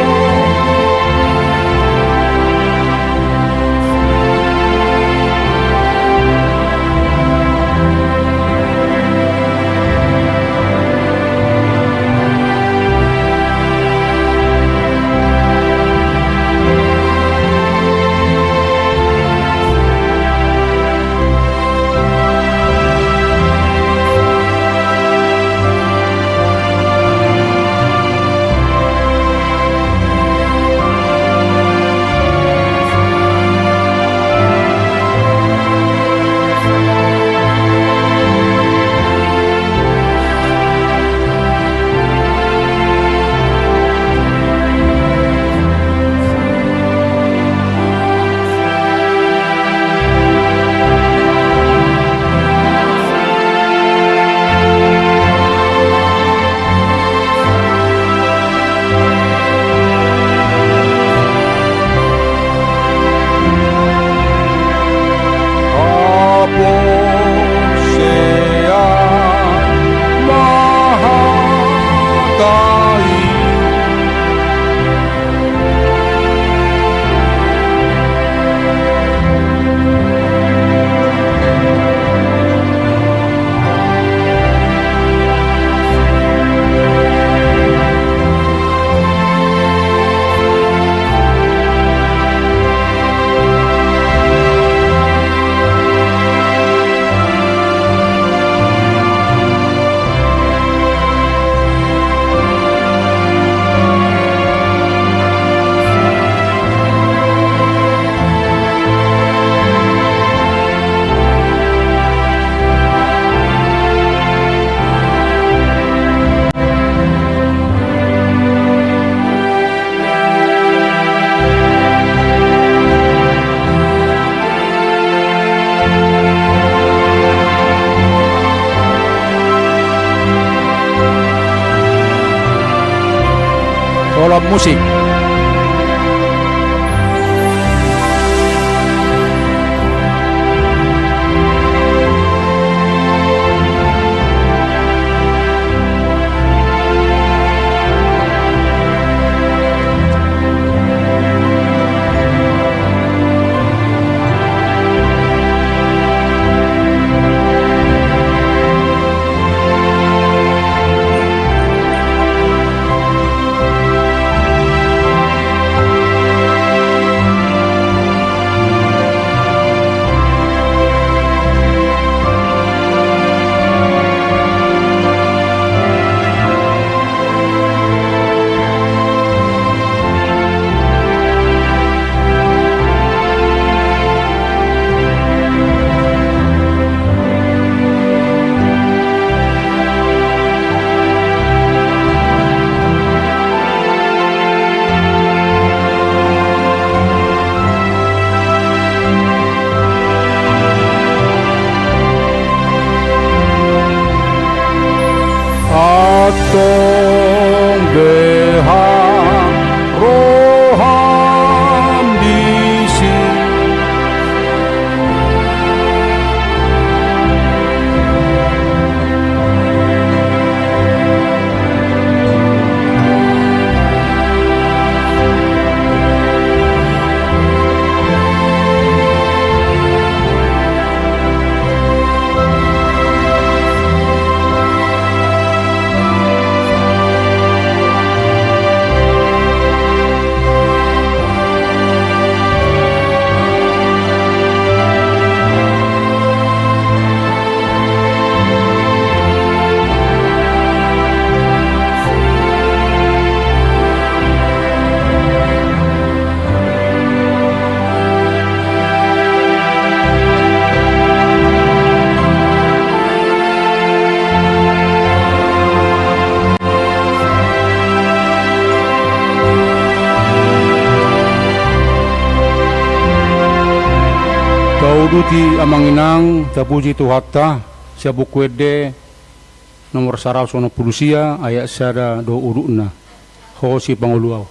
Holan musik. Antong beha roham disi. Tapuji amang inang, tapuji Tuhanta, sian Buku Ende nomor saratus onom pulu sia, ayat sada dohot udutna. Ho sipangolu au.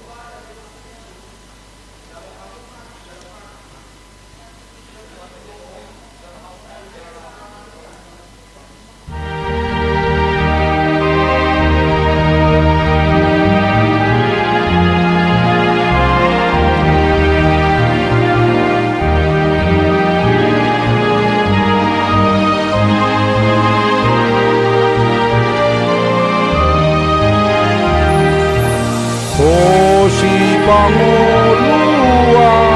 Ho sipangolu au.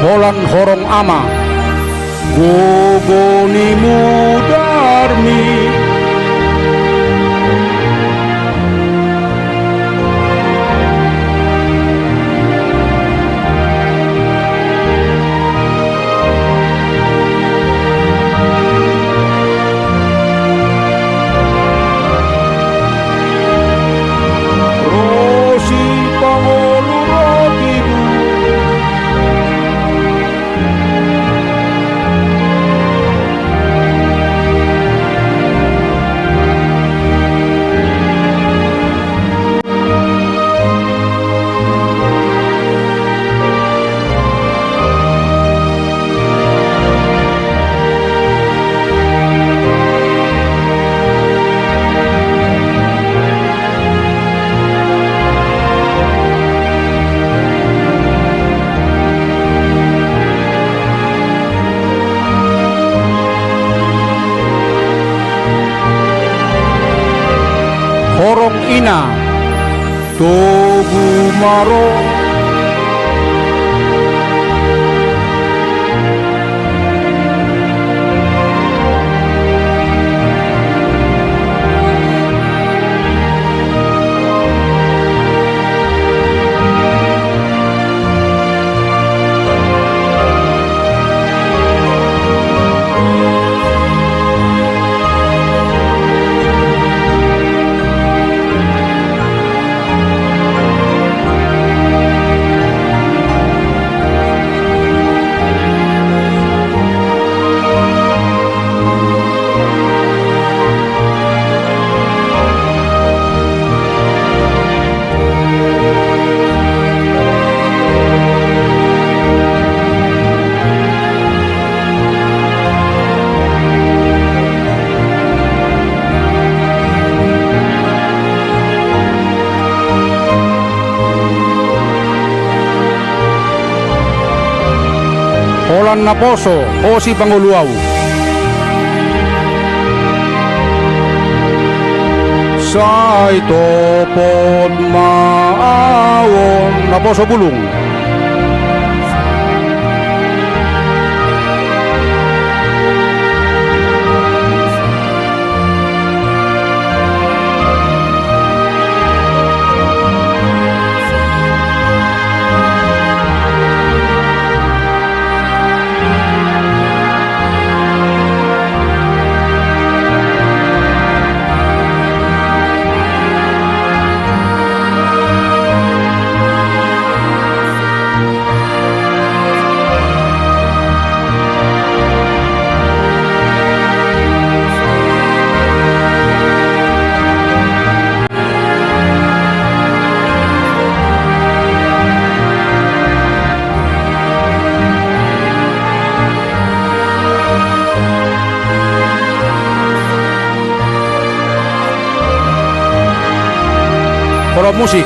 Holan horong ama. Gogo ni mudarmi. Ro sipangolu rotihu. Horong ina, togu ma ro. Holan naposo, ho sipangolu au. Sai topot ma au on, naposo bulung. Rock musik.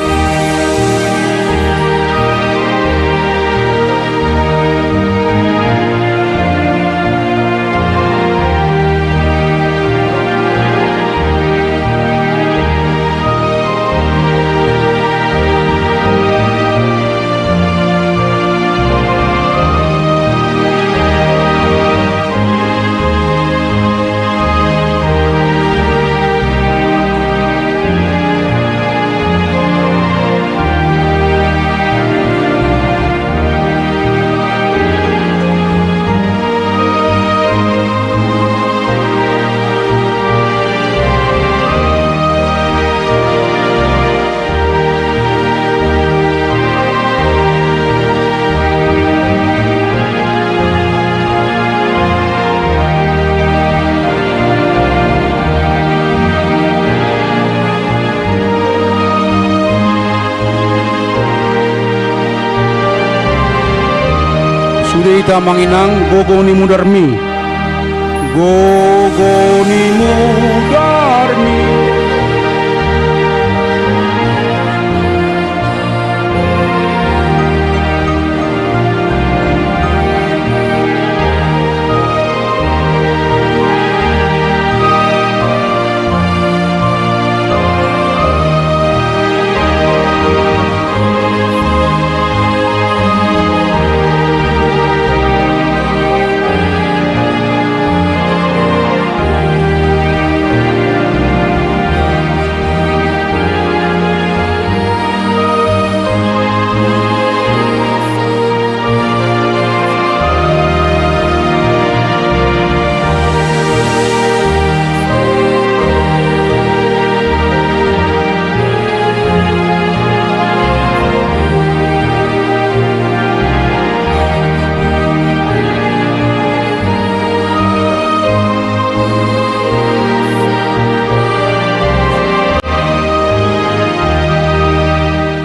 Sude hita amang inang, gogo ni mudarmi. Gogo ni mudarmi.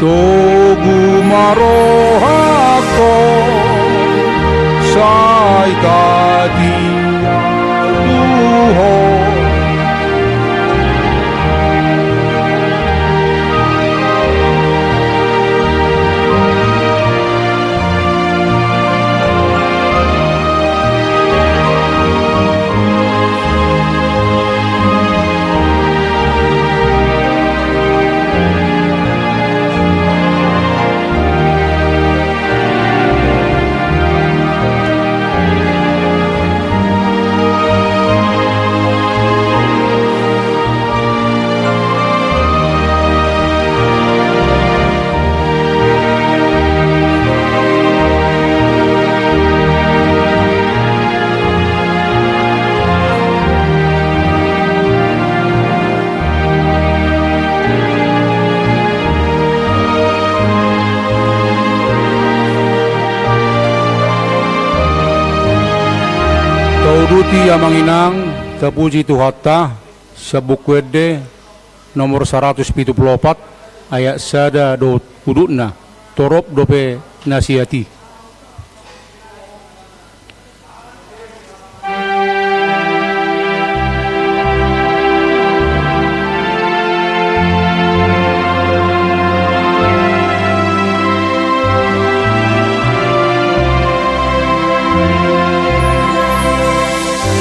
Togu ma rohangku, sai tatiar tu Ho. Tauduti amang inang, tapuji Tuhanta, Sian Buku Ende nomor saratus pitu pulu opat, ayat sada dohot udutna, torop dope na siat i.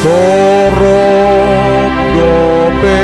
Torop dope.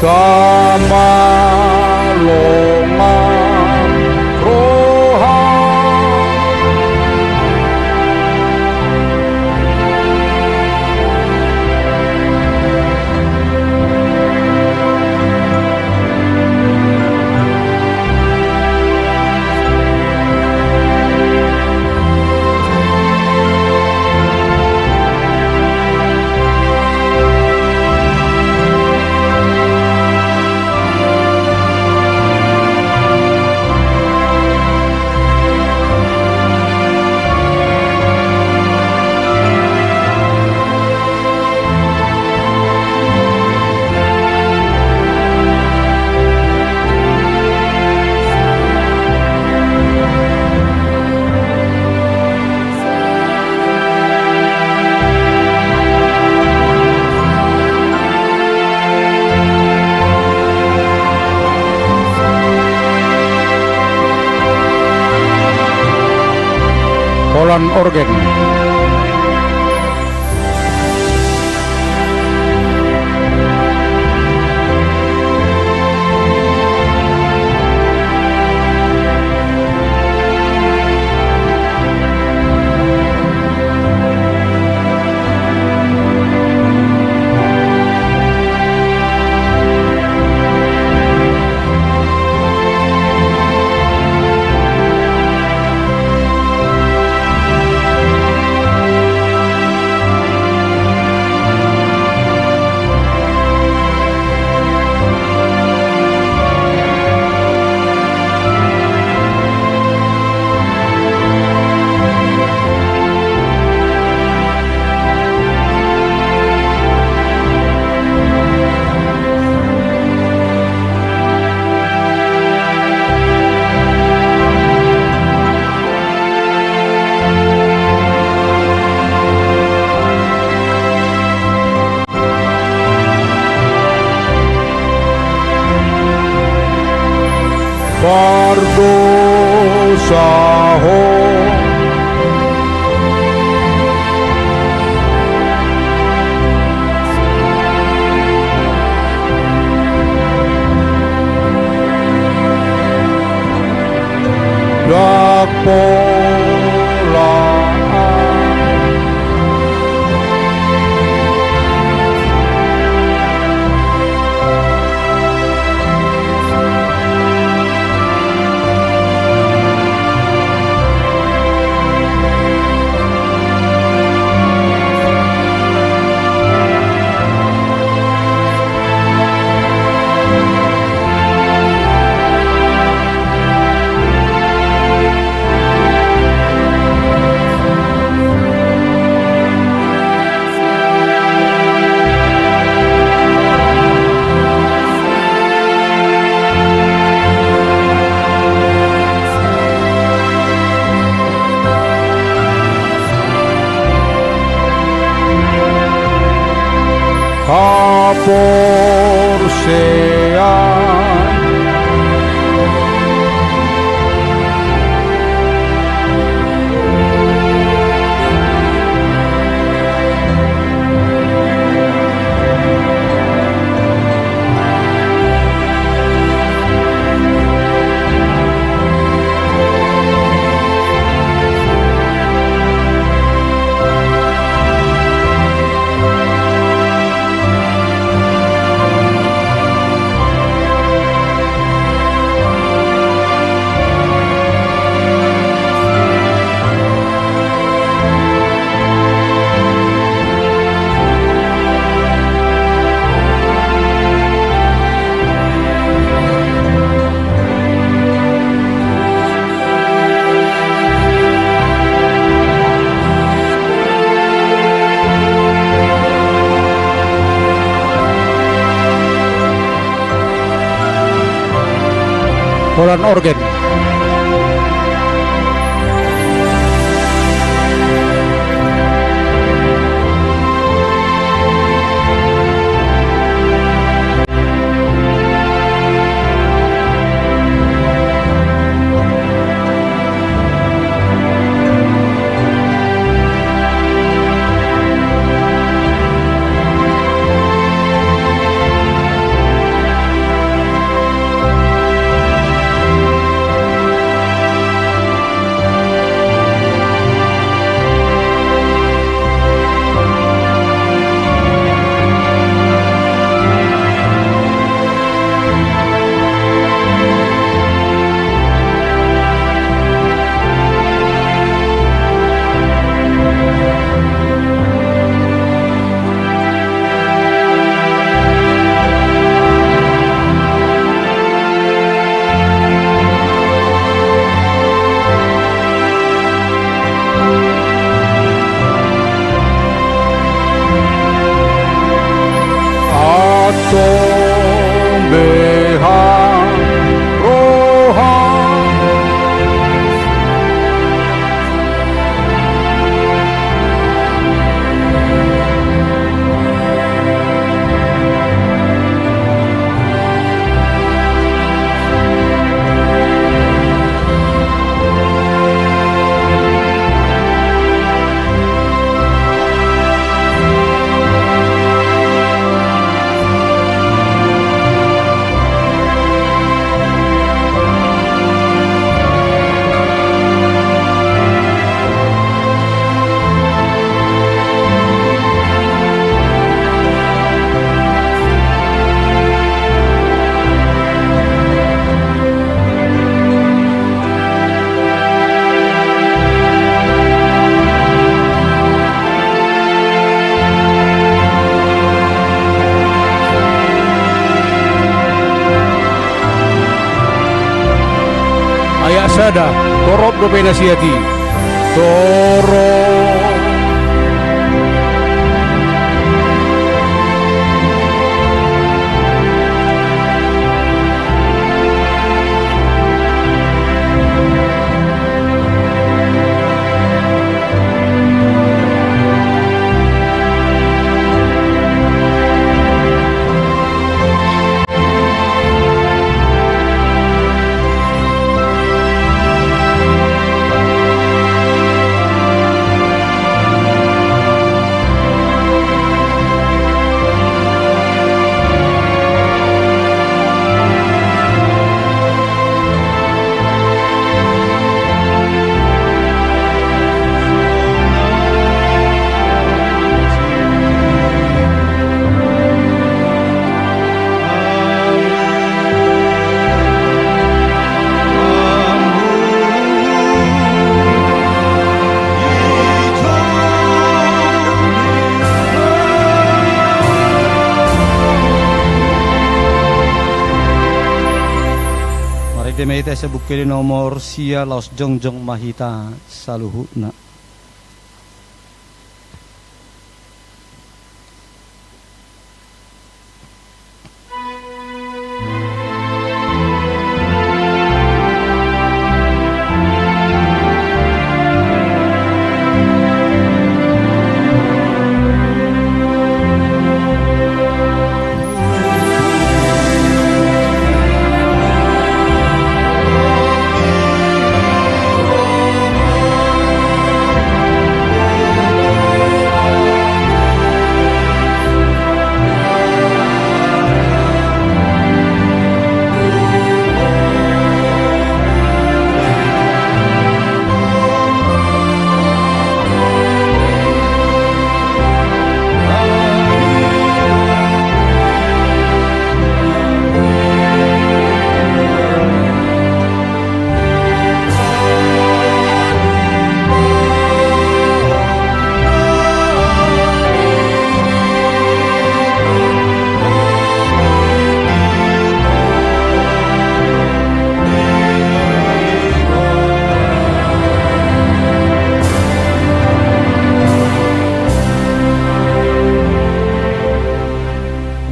Samalongan roha. Holan organ. Pardosa ho. Ndang pola. Haporseaon. Holan organ. Torop dope na siat i. Torop. Marende ma hita sian Buku Ende nomor sia, laos jongjong ma hita saluhutna.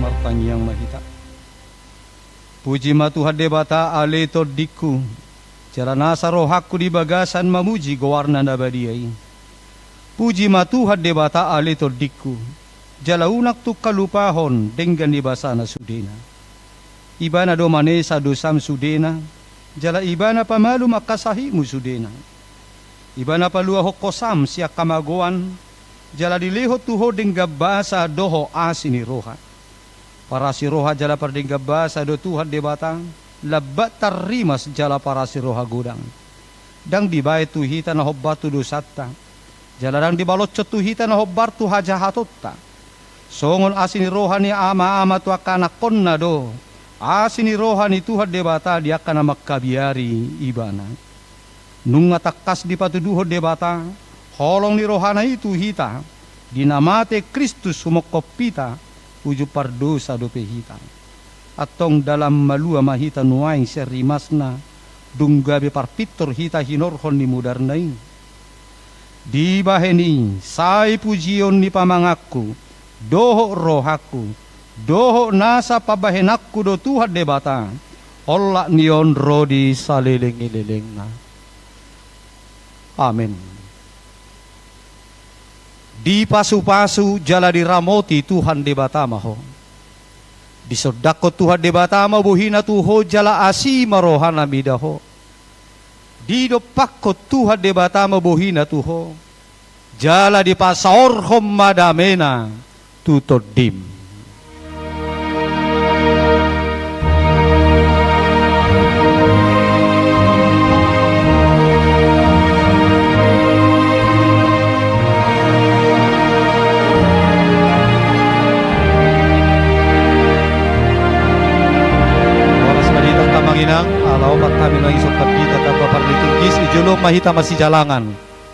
Martangiang ma hita. Puji ma Tuhan Debata, ale tondingku, jala nasa rohangku di bagasan mamuji goarna na badia i. Puji ma Tuhan Debata, ale tondingku, jala unang tung halupahon denggan ni basana sudena. Ibana do manesa dosam sudena, jala Ibana pamalum angka sahitmu sudena. Ibana paluahon hosam sian hamagoan, jala dilehon tu ho denggan basa dohot asi ni roha. Parasi roha jala pardenggan basa do Tuhan Debata, lambat tarrimas jala parasi roha godang. Ndang dibaen tu hita na hombar tu dosanta, jala ndang dibaloshon tu hita na hombar tu hajahatonta. Songon asi ni roha ni ama-ama tu angka anakkonna do asi ni roha ni Tuhan Debata di angka na mangkabiari Ibana. Nunga tangkas dipatuduhon Debata holong ni rohana i tu hita, di na mate Kristus humongkop hita, uju pardosa dope hita. Antong dalan malua ma hita nuaeng sian rimasna, dung gabe parpintor hita hinorhon ni mudarna i. Dibahen i, sai pujion ni pamanganku, dohot rohangku, dohot nasa pambahenanku do Tuhan Debata, olat ni on ro di saleleng-lelengna. Amen. Dipasupasu jala diramoti Tuhan Debata ma ho. Disondangkon Tuhan Debata ma bohina tu ho jala asi ma rohana mida ho. Didompakkon Tuhan Debata ma bohina tu ho, jala dipasaorhon ma damena tu tondim. Horas ma di hita amang inang, ala opat hami nuaeng isungkun hita tamba parliturgis, di jolo ma hita masijalangan.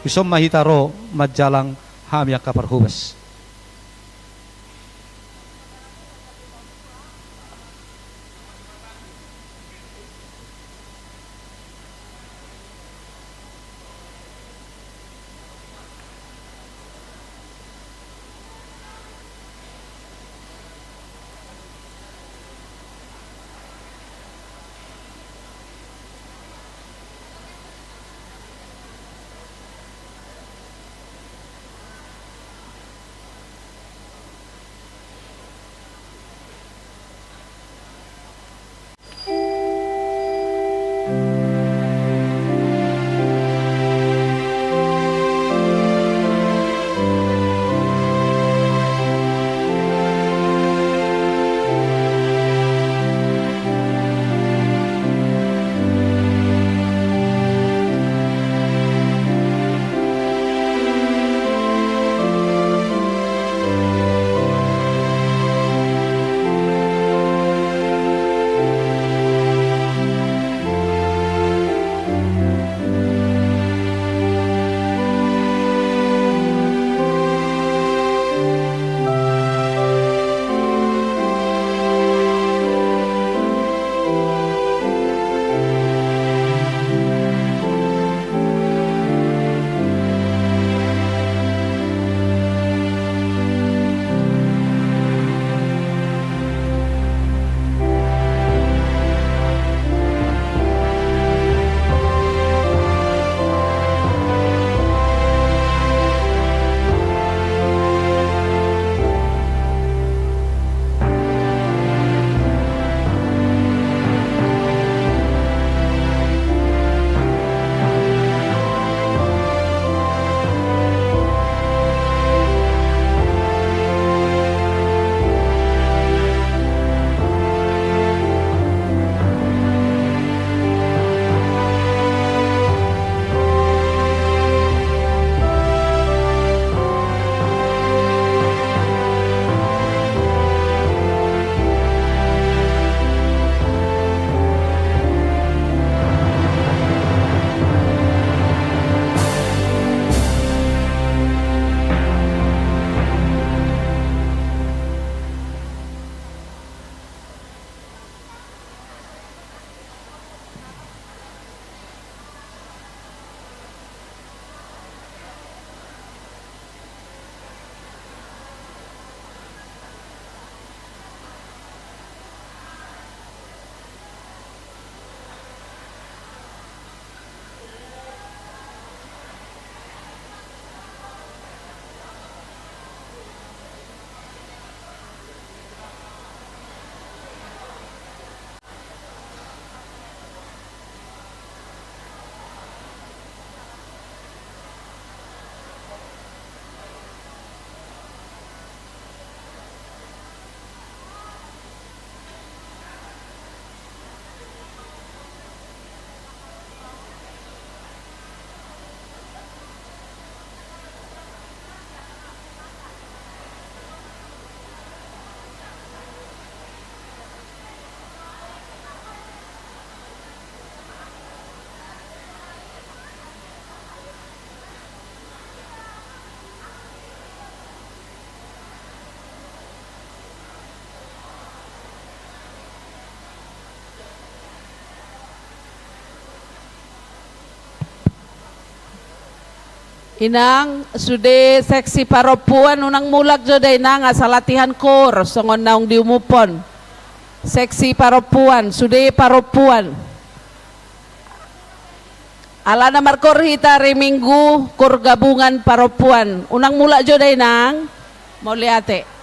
Dison ma hita ro manjalang hami angka parhobas. Inang, sude seksi parompuan, unang mulak jo da inang, asa latihan kor, songon naung diumuphon. Seksi parompuan, sude parompuan. Alana markor hita ari Minggu, kor gabungan parompuan. Unang mulak jo da inang. Mauliate.